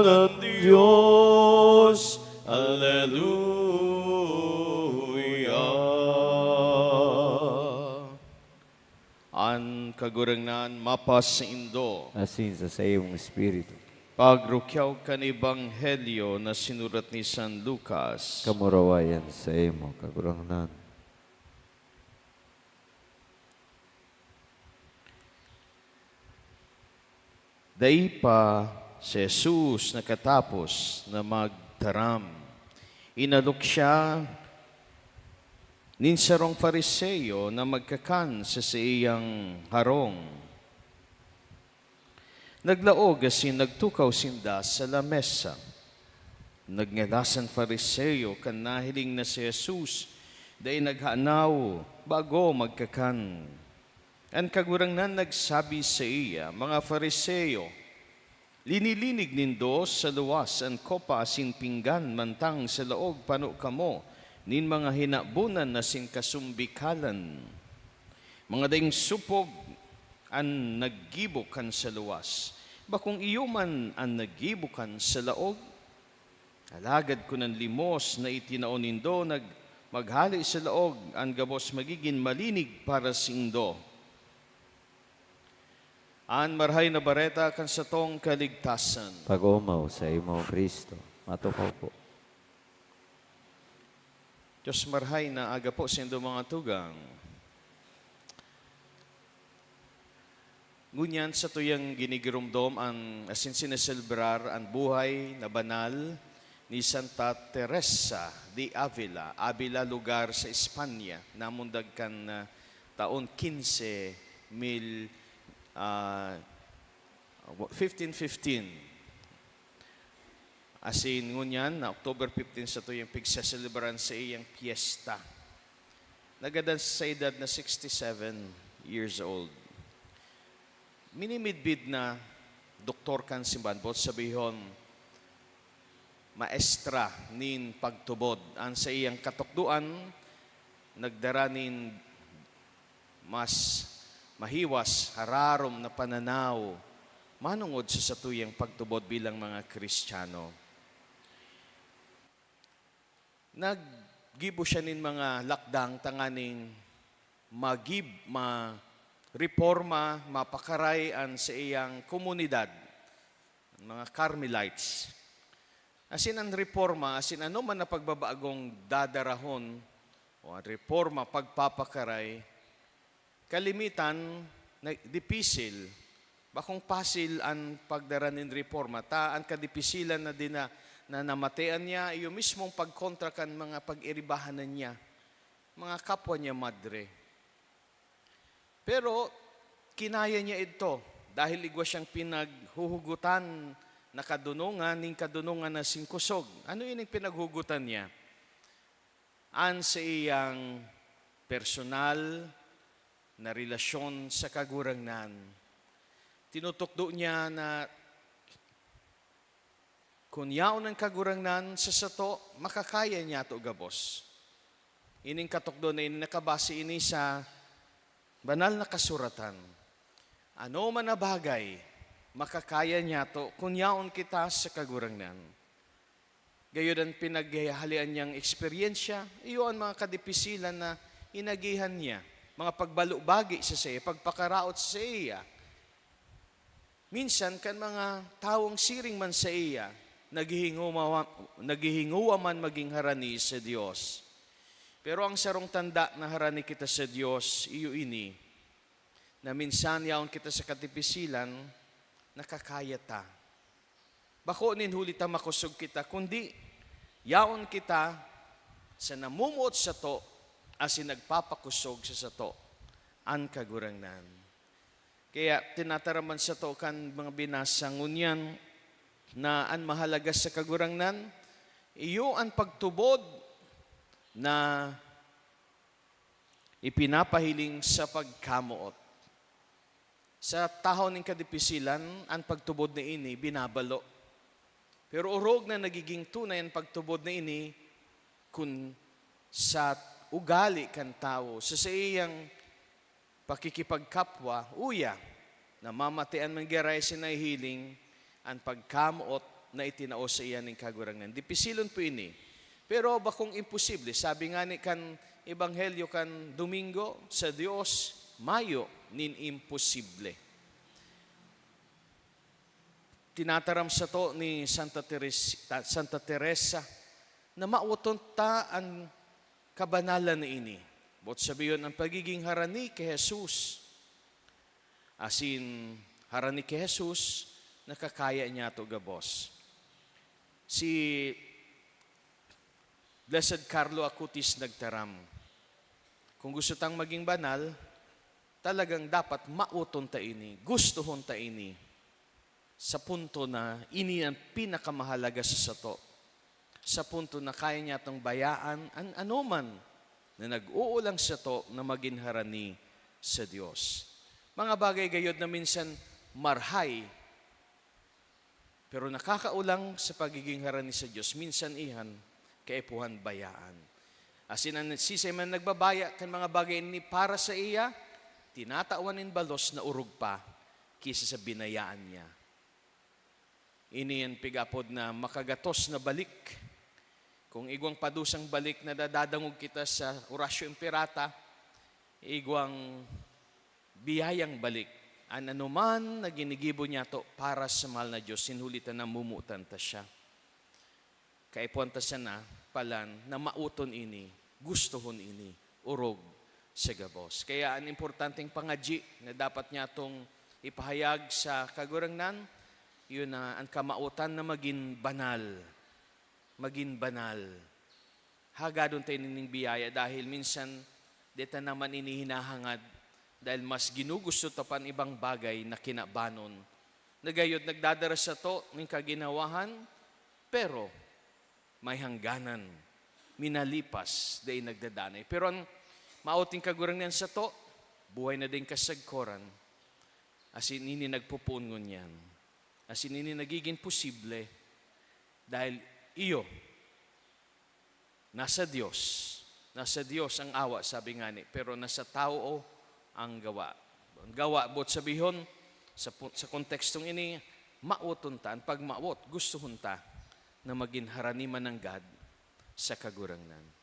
an Dios. Aleluya. An Kagurangnan mapasaindo. Asin sa saimong espiritu. Pagrukyaw kan Ebanghelyo na sinurat ni San Lucas. Kamurawayan saimo, Kagurangnan. Dai pa si Jesus nakatapos na magtaram, inalok siya nin sarong Fariseo na magkakan sa saiyang harong. Naglaog asin nagtukaw sinda sa lamesa. Nagngalas an Fariseo kan nahiling na si Jesus dai naghanaw bago magkakan. An Kagurangnan nagsabi saiya, "Mga Fariseo, linilinig nindo sa luwas an kopa asin pinggan, mantang sa laog pano kamo nin mga hinabonan asin kasumbikalan. Mga daing supog an naggibo kan sa luwas, bakong iyo man an naggibo kan sa laog." Alagad kun an limos na itinao nindo nag-, maghale sa laog, an gabos magigin malinig para saindo. An Marahay na Bareta kan satong kaligtasan. Pag-omaw saimo, Cristo. Matukaw po. Diyos marahay na aga po saindo mga tugang. Ngunyan, satuyang ginigiromdom an, asin sineselebrar an buhay na banal ni Santa Teresa de Avila. Avila, lugar sa Espanya, namundag kan, ah, taon kinse mil, ah, fifteen fifteen. Asin ngunyan na October fifteen, satuyang pigseselebran sa iyang piyesta. Nagadan sa edad na sixty-seven years old. Minimidbid na doktor kan simbahan, boot sabihon, maestra nin pagtubod. An saiyang katukdoan nagdara nin mas mahiwas, hararom na pananaw manongod sa satuyang pagtubod bilang mga Kristiyano. Naggibo siya nin mga lakdang tanganing magib-, ma-, reporma, mapakaray an saiyang komunidad, mga Carmelites. Asin an reporma, asin anoman na pagbabagong dadarahon o an reporma, pagpapakaray, kalimitan na dipisil. Bakong pasil an pagdara nin reporma, ta an kadipisilan na dina-, na namatean niya, iyo mismong pagkontra kan mga pag-iribahanan niya, mga kapwa niya madre. Pero kinaya niya idto, dahil igwa siyang pinaghuhugutan na kadunongan, nin kadunongan na singkosog. Ano ining pinaghugutan niya? An saiyang personal na relasyon sa Kagurangnan. Tinutukdo niya na kun yaon an Kagurangnan sa sato, makakaya niyato gabos. Ining katukdo na ini nakabase ini sa Banal na Kasuratan. Anoman na bagay, makakaya niyato kun yaon kita sa Kagurangnan. Gayon an pinaghahalian niyang eksperyensya, iyo an mga kadipisilan na inagihan niya, mga pagbalo-bagi sa saiya, pagpakaraot sa saiya. Minsan, kan mga tawong siring man saiya, naghihingowa-, naghihingowa man maging harani sa Dios. Pero ang sarong tanda na harani kita sa Dios, iyo ini, na minsan yaon kita sa kadipisilan, nakakaya ta. Bako nin huli ta makosog kita, kundi yaon kita sa namumuot sato asin nagpapakosog sa sato, an Kagurangnan. Kaya tinataraman sato kan mga binasa ngunyan na an mahalaga sa Kagurangnan, iyo an pagtubod na ipinapahiling sa pagkamoot. Sa tahaw nin kadipisilan, an pagtubod na ini binabalo. Pero orog na nagiging tunay an pagtubod na ini kun sa ugali kan tawo, sa saiyang pakikipagkapwa, uya, namamatean man giraray asin nahihiling an pagkamoot na itinao saiya nin Kagurangnan. Dipisilon po ini, pero bakong imposible. Sabi ngani kan Ebanghelyo kan Domingo, sa Dios, mayo nin imposible. Tinataram sato ni Santa Teres-, ta-, Santa Teresa na mawoton ta an kabanalan na ini. Boot sabihon, an pagiging harani ki Jesus. Asin harani ki Jesus, nakakaya niyato gabos. Si Blessed Carlo Acutis nagtaram, "Kung gusto tang maging banal, talagang dapat mawoton ta ini, gustohon ta ini, sa punto na ini an pinakamahalaga sa sato, sa punto na kaya niyatong bayaan an anoman na nag-uulang sato na magin harani sa Dios." Mga bagay gayod na minsan marhay, pero nakakaulang sa pagiging harani sa Dios, minsan iyan kaipuhan bayaan. Asin an siisay man nagbabaya kan mga bagay ini para saiya, tinatawan nin balos na orog pa ki sa binayaan niya. Ini an pig-apod na makagatos na balik. Kung igwang padusang balik, nadadadangog kita sa Oratio Imperata, igwang biyayang balik. An anoman na ginigibo niyato para sa mahal na Dios, huli ta namumutan ta siya. Kaipuhan ta sana palan na mawoton ini, gustohon ini, orog sa gabos. Kaya an importanteng pangadyi na dapat niyatong ipahayag sa Kagurangnan, iyo na an kamawotan na magin banal. Magin banal. Hagadon ta ini nin biyaya dahil minsan di ta naman ini hinahangad dahil mas ginugusto ta pa an ibang bagay na kinabanon, na gayod nagdadara sato nin kaginhawahan, pero may hangganan, minalipas, dai nagdadanay. Pero an maoting Kagurangnan sato, buhay na daing kasagkoran, asin ini nagpopoon ngunyan. Asin ini nagigin posible dahil iyo. Nasa Dios. Nasa Dios ang awa, sabi ngani, pero nasa tawo ang gawa. Ang gawa, boot sabihon, sa pu-, sa kontekstong ini, mawoton ta, an pagmawot, gustohon ta na magin harani man nanggad sa Kagurangnan.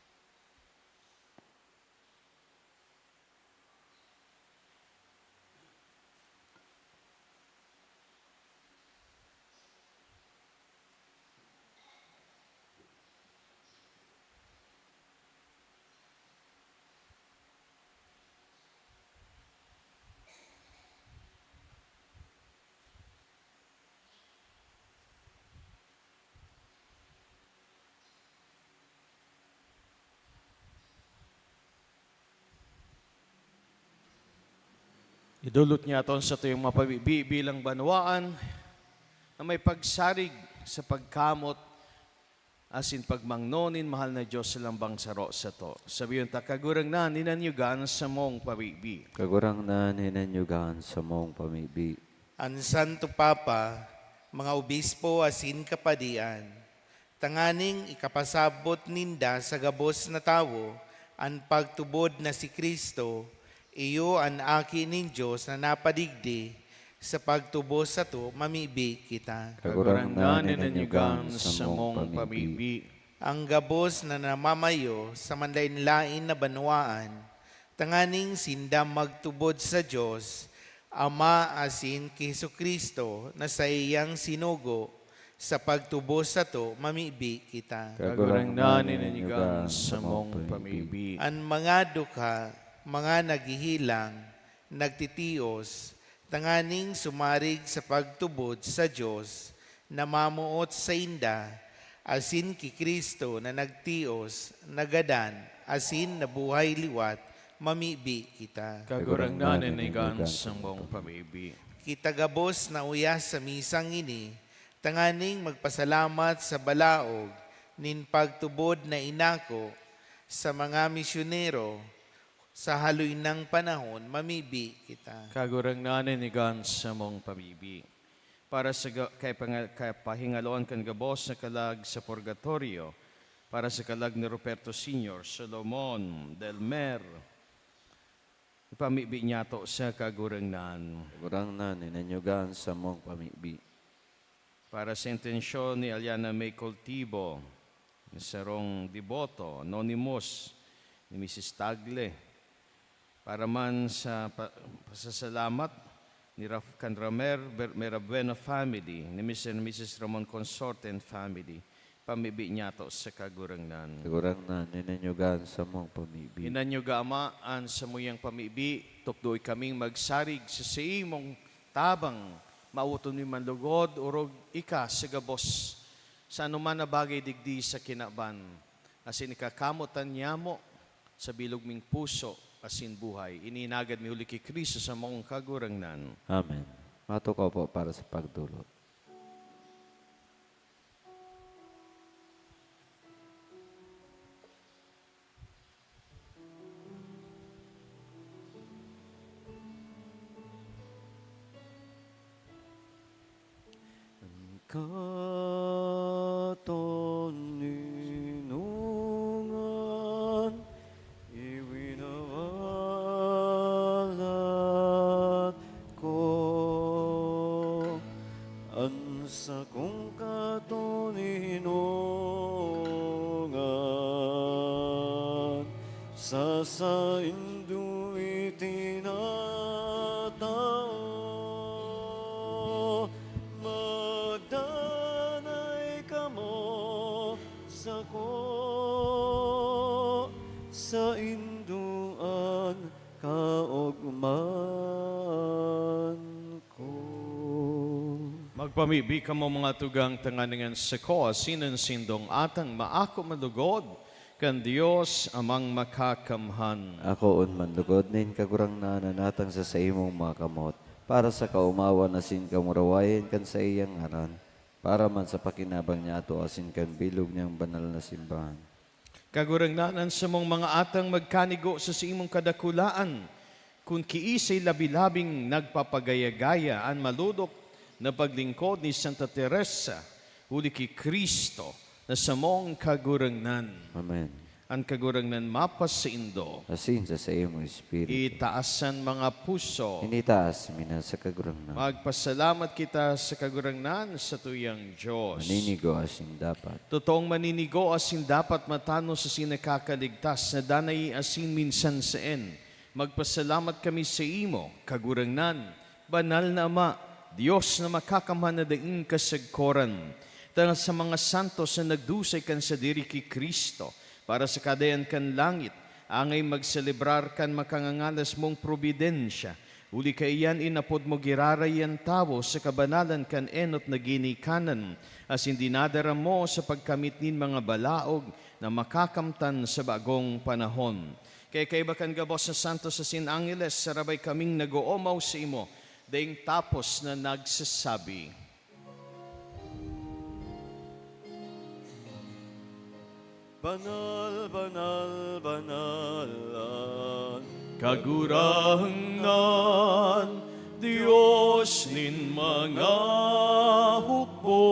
Idolot niya aton sa tuyang mapabibi bilang banwaan na may pagsarig sa pagkamot asin pagmangno nin mahal na Dios sa lambang saro sato. Sabihon ta, "Kagurangnan, hinanyugan sa mong pamibi." Kagurangnan, hinanyugan sa mong pamibi. An Santo Papa, mga obispo asin kapadian, tanganing ikapasabot ninda sa gabos na tawo an pagtubod na si Cristo, iyo an Aki nin Dios na napadigdi, sa pagtubos sato mamibi kita. Kagurangnan, hinanyugan sa mong pamibi. Ang gabos na namamayo sa manlaen-laen na banwaan, tanganing sinda magtubod sa Dios, Ama asin ki Jesu-Cristo na saiyang sinugo, sa pagtubos sato mamibi kita. Kagurangnan, hinanyugan sa mong pamibi. An mga dukha, mga naghihilang, nagtitios, tanganing sumarig sa pagtubod sa Dios na mamoot sainda, asin ki Cristo na nagtios, nagadan, asin nabuhay liwat, mamibi kita. Kagurangnan, hinanyugan sa mong pamibi. Kita gabos na uya sa misang ini, tanganing magpasalamat sa balaog nin pagtubod na inako sa mga misyonero sa haloy nang panahon, mamibi kita. Kagurangnan, hinanyugan sa mong pamibi. Para sa ga-, kay panga-, kapahingaloan kan gabos na kalag sa purgatorio, para sa kalag ni Ruperto Senior, Solomon, Delmer, ipamibi niyato sa Kagurangnan. Kagurangnan, hinanyugan sa mong pamibi. Para sa intensyon ni Aliana May Cultivo, ni sarong deboto, anonymous, ni Misis Tagle. Para man sa pa-, pasasalamat ni Raf-, kan Ramer Ber-, Merabueno family, ni Mister and Missus Ramon Consorte and family, pamibi niyato sa Kagurangnan. Kagurangnan, hinanyugan sa mong pamibi. Hinanyuga, Ama, an samuyang pamibi, tukdoy kaming magsarig sa saimong tabang, mawoton mi man lugod, orog ika sa gabos, sa anoman na bagay digdi sa kinaban, asin ikakamot an nyamo sa bilog ming puso asin buhay. Ini inagad mi huli ki Cristo sa mong Kagurangnan. Amen. Matukaw po para sa pagdolot. Katoninongan, iwinawalat ko an sakong katoninongan sa saindo itinatao. Magdanay kamo sako, saindo an kaogmahan ko. Magpamibi kamo, mga tugang, tanganing an sako asin an saindong atang maako man lugod kan Dios Amang Makakamhan. Akoon man lugod nin Kagurangnan an atang sa saimong mga kamot, para sa kaomawan asin kamurawayan kan saiyang ngaran, para man sa pakinabang niyato asin kan bilog niyang banal na simbahan. Kagurangnan, an samong mga atang magkanigo sa saimong kadakulaan, kun kiisay labi-labing nagpapagaya-gaya an malodok na paglingkod ni Santa Teresa, huli ki Cristo, Na samong Kagurangnan. Amen. An Kagurangnan mapasaindo. Asin sa saimong espiritu. Itaas an mga puso. Initaas mi na sa Kagurangnan. Magpasalamat kita sa Kagurangnan, sa tuyang Diyos. Maninigo asin dapat. Totoong maninigo asin dapat matanos asin nakakaligtas na danay asin minsan saen. Magpasalamat kami sa imo, Kagurangnan, Banal na Ama, Dios na makakamhan na daing kasagkoran, tanga sa mga santos na nagdusay kan sadiri ki Cristo para sa kadayan kan langit, angay magselebrar kan makangangalas mong probidensya. Huli kaiyan inapod mo giraray an tawo sa kabanalan kan enot na ginikanan, asin dinadara mo sa pagkamit nin mga balaog na makakamtan sa bagong panahon. Kaya kaiba kan gabos na santos asin angeles, sarabay kaming nag-oomaw sa imo, daing tapos na nagsasabi, Banal, banal, banal an Kagurangnan, Dios nin mga hukbo.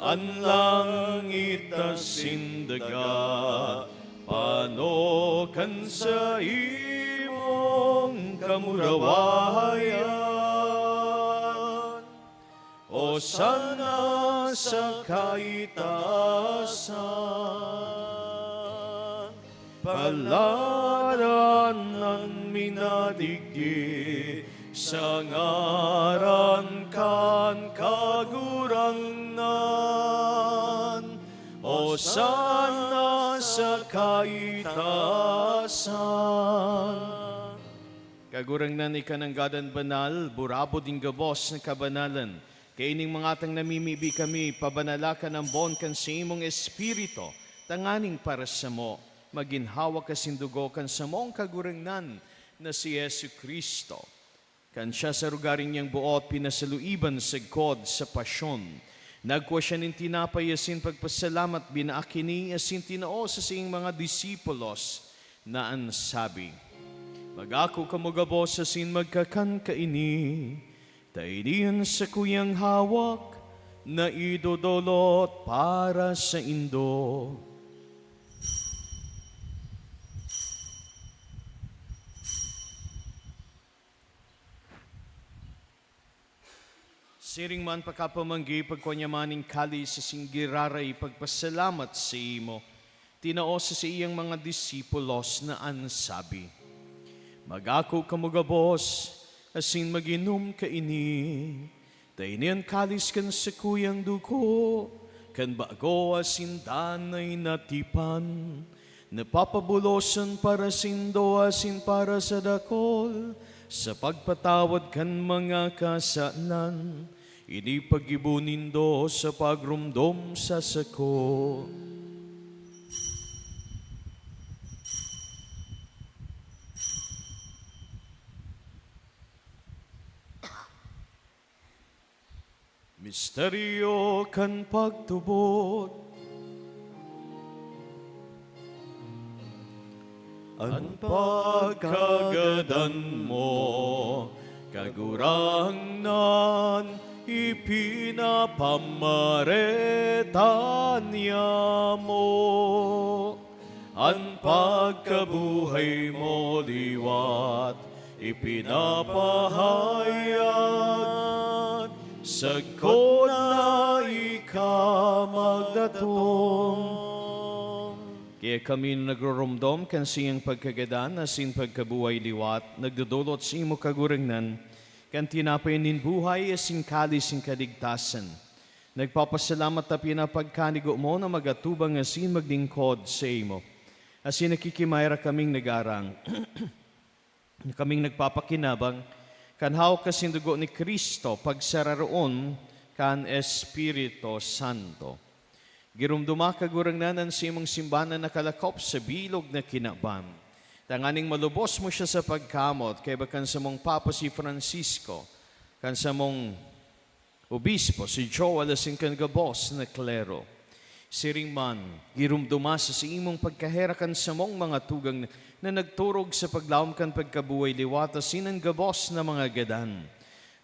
An langit asin daga pano kan saimong kamurawayan. Osana sa kaitaasan. Paladan an minadigdi sa ngaran kan Kagurangnan. Osana sa kaitaasan. Kagurangnan, ika nanggad an banal, burabod nin gabos na kabanalan. Kaining mga atang namimibi kami, pabanala kan ambon kan saimong Espiritu, tanganing para samo, magin hawak asin dugo kan samong Kagurangnan na si Jesu-Cristo. Kan siya sa rugaring niyang boot pinasaluiban sagkod sa pasyon, nagkua siya nin tinapay asin pagpasalamat, binaak ini asin tinao sa saiyang mga disipulos na an sabi, "Mag-ako kamo gabos asin magkakan kaini, ta ini an sakuyang hawak na idodolot para saindo." Siring man pakapamanggi, pagkua niya man nin kalis asin giraray pagpasalamat saimo, tinao sa saiyang mga disipulos na an sabi, "Mag-ako kamo gabos asin mag-inom kaini, ta ini an kalis kan sakuyang dugo kan bago asin danay na tipan, na papabulosan para saindo asin para sa dakul sa pagpatawad kan mga kasalan. Ini paggibo nindo sa pagromdom sa sako." Misteryo kan pagtubod. An pagkagadan mo, Kagurangnan, ipinapamareta niamo. An pagkabuhay mo liwat ipinapahayag, sagkod na ika magdatong. Kaya kami na nagroromdom kan saiyang pagkagadan asin pagkabuhay liwat, nagdodolot sa imo, Kagurangnan, kan tinapay nin buhay asin kalis nin kaligtasan. Nagpapasalamat ta pinapagkanigo mo na magatubang asin maglingkod saimo. Asin nakikimaira kaming nagarang, kaming nagpapakinabang kan hawak asin dugo ni Cristo, pagsararoon kan Espiritu Santo. Giromdoma, Kagurangnan, an saimong simbahan na nakalakop sa bilog na kinaban, tanganing malubos mo siya sa pagkamoot, kaiba kan samong Papa si Francisco, kan samong Obispo si Joel asin kan gabos na klero. Siring man, giromdoma sa saimong pagkaherak an samong mga tugang na, na nagturog sa paglaom kan pagkabuhay liwat asin an gabos na mga gadan.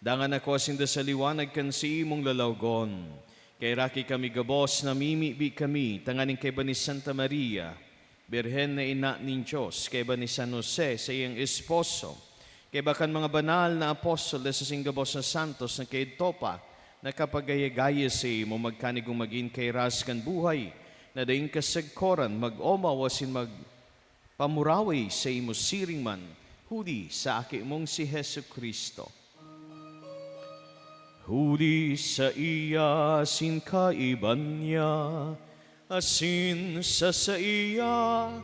Dangan ako asin da sa liwanag kan saimong lalawgon. Kaheraki kami gabos, namimibi kami tanganing kaiba ni Santa Maria, Birhen na Ina nin Dios, kaiba ni San Jose, saiyang esposo, kaiba kan mga banal na apostoles asin gabos na santos na kaidto pa nakapagaya-gaya saimo, magkanigong magin kairas kan buhay na daing kasagkoran, mag-omaw asin magpamuraway saimo siring man, huli sa Aki mong si Jesu-Cristo. Huli saiya, asin kaiba niya, asin sa saiya,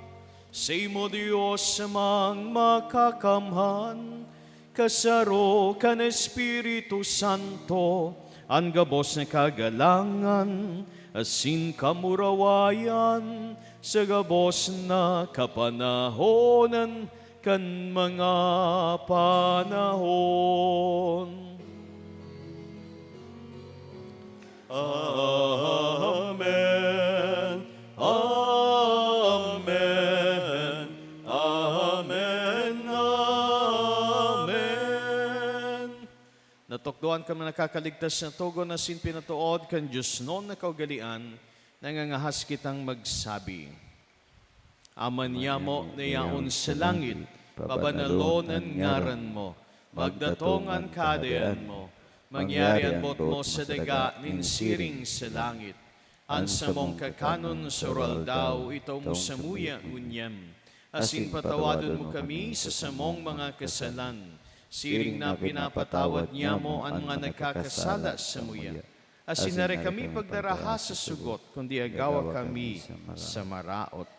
saimo, Dios Amang Makakamhan, kasaro kan Espiritu Santo, an gabos na kagalangan asin kamurawayan sa gabos na kapanahonan kan mga panahon. Amen. Amen. Amen. Amen. Natukdoan kan mga nakakaligtas na togon asin pinatood kan diosnon na kaugalean, nangangahas kitang magsabi. Ama niamo na yaon sa langit, pabanalon an ngaran mo. Magdatong an Kahadean mo. Mangyari an boot mo sa daga nin siring sa langit. An samong kakanon sa uroaldaw, itao mo samuya ngunyan. Asin patawadon mo kami sa samong mga kasalan, siring na pinapatawad niamo an mga nagkakasala samuya. Asin dai kami pagdaraha sa sugot, kundi agawa kami sa maraot.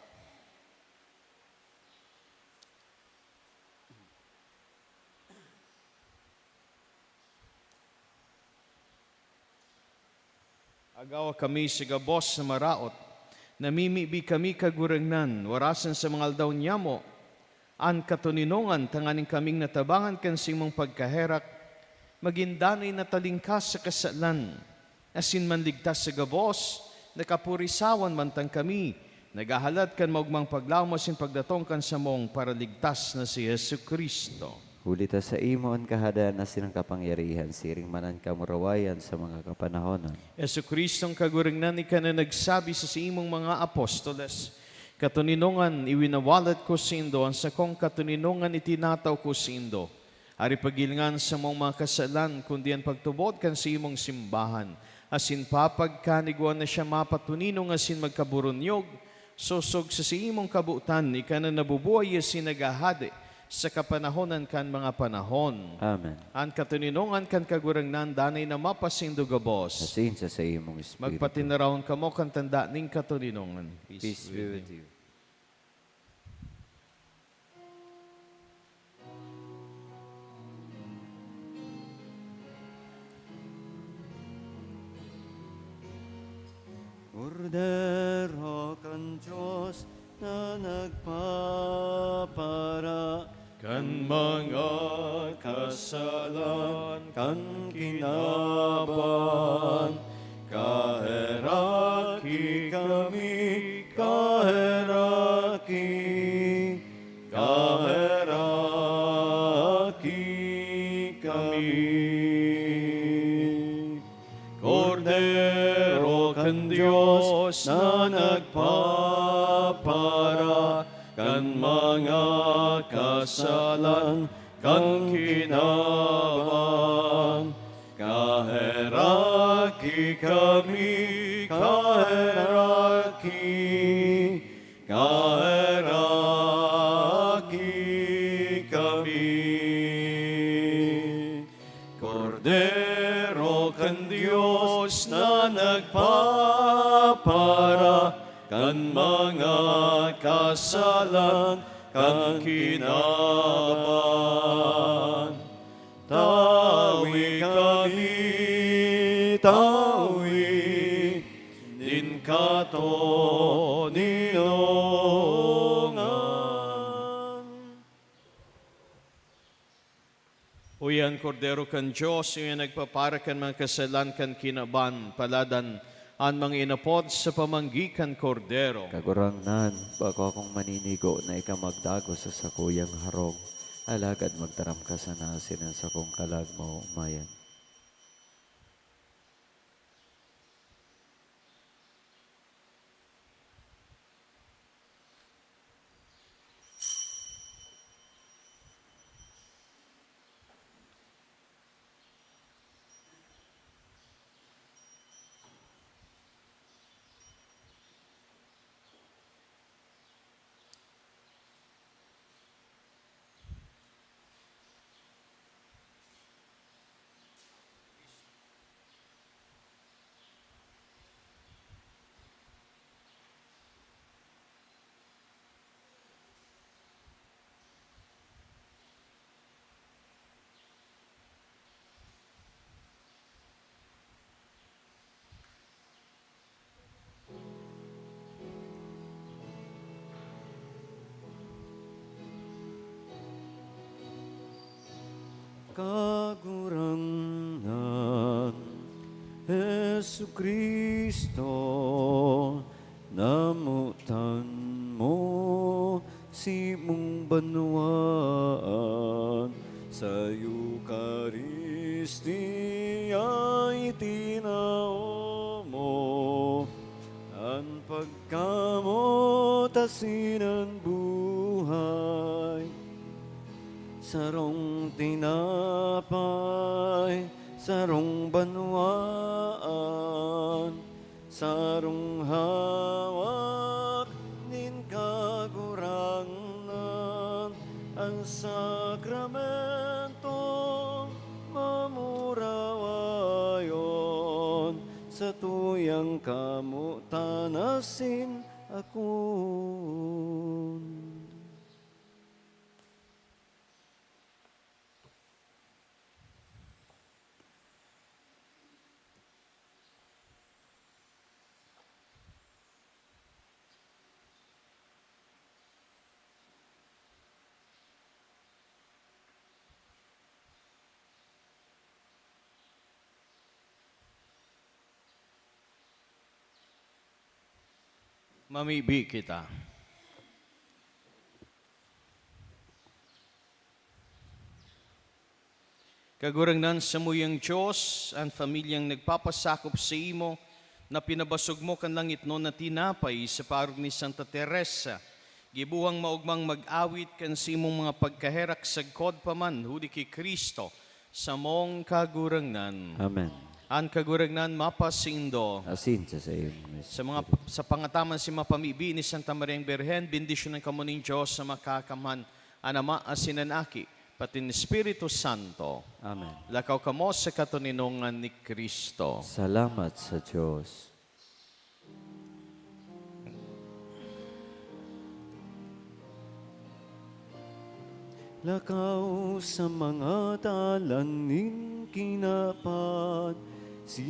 Agawa kami sa gabos na maraot. Namimibi kami, Kagurangnan, warasan sa mga aldaw niyamo an katoninongan, tanganing kaming natabangan kan saimong pagkaherak, magin danay na talingkas sa kasalan, asin manligtas sa gabos na kapurisawan, mantang kami naghahalat kan maogmang paglaom asin pagdatong kan samong Paraligtas na si Jesu-Cristo. Huli ta saimo an kahadean asin an kapangyarihan, siring man an kamurawayan sa mga kapanahonan. Jesu-Cristo, an Kagurangnan, ika na nagsabi sa saimong mga apostoles, "Katoninongan iwinawalat ko saindo, an sakong katoninongan itinatao ko saindo." Ari, paghilinga an samong mga kasalan, kundi an pagtubod kan saimong simbahan, asin papagkanigwa na siya mapatoninong asin magkaburunyog, sosog sa saimong kabotan, ika na nabubuhay asin naghahade sa kapanahonan kan mga panahon. Amen. An katoninongan kan Kagurangnan danay na mapasaindo gabos. Asin sa saimong espiritu. Magpatinaraon kamo kan tanda nin katoninongan. Peace be with you. Kordero kan Dios na nagpapara kan mga kasalan kan kinaban, kaheraki kami, kaheraki, kaheraki kami. Kordero kan Dios na nagpapara kan mga kasalan kan kinaban, kaheraki kami, kaheraki, kaheraki kami. Kordero kan Dios na nagpapara kan mga kasalan kan kinaban. Tawi kami, tawi nin katoninongan. Uya an Kordero kan Dios, uya an nagpapara kan mga kasalan kan kinaban, paladan an mga inapod sa pamanggi kan Kordero. Kagurangnan, bako akong maninigo na ika magdagos sa sakuyang harong, alagad magtaram ka sana asin an sakong kalag maomayan. Kagurangnan, Jesu-Cristo, namotan mo simong banwaan, sa Eukaristia itinao mo an pagkamot asin an buhay. Sarong tinapay, sarong banwaan, sarong hawak nin Kagurangnan, an sakramentong mamurawayon, satuyang kamotan asin akon. Mamibi kita. Kagurangnan, samuyang Dios, an pamilyang nagpapasakop saimo na pinabasog mo kan langitnon na tinapay sa parog ni Santa Teresa. Gibohang maogmang mag-awit kan saimong mga pagkaherak sagkod pa man huli ki Cristo, samong Kagurangnan. Amen. An Kagurangnan mapasaindo. Asin sa saimo. Sa mga, sa pangataman si mapamibi ni Santa Mariang Birhen, bendisyonan kamo nin Dios sa Makakamhan, an Ama asin an Aki, pati an Espiritu Santo. Amen. Lakaw kamo sa katoninongan ni Cristo. Salamat sa Dios. Lakaw sa mga dalan nin kinaban, si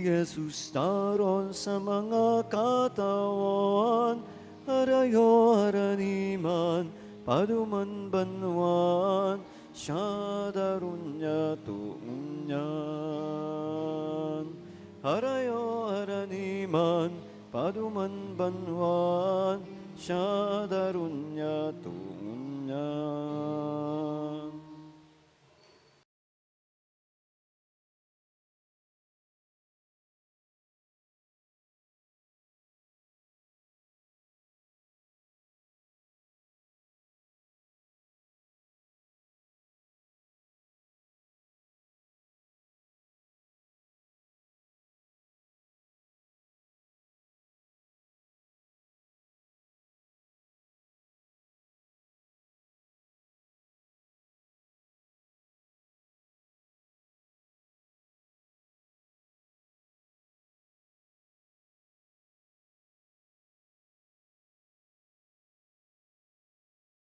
Jesus taron sa mga katawan, harayo harani man, paduman banwaan, siya daron niya too ngunyan. Harayo harani man, paduman banwaan, siya daron niya too ngunyan.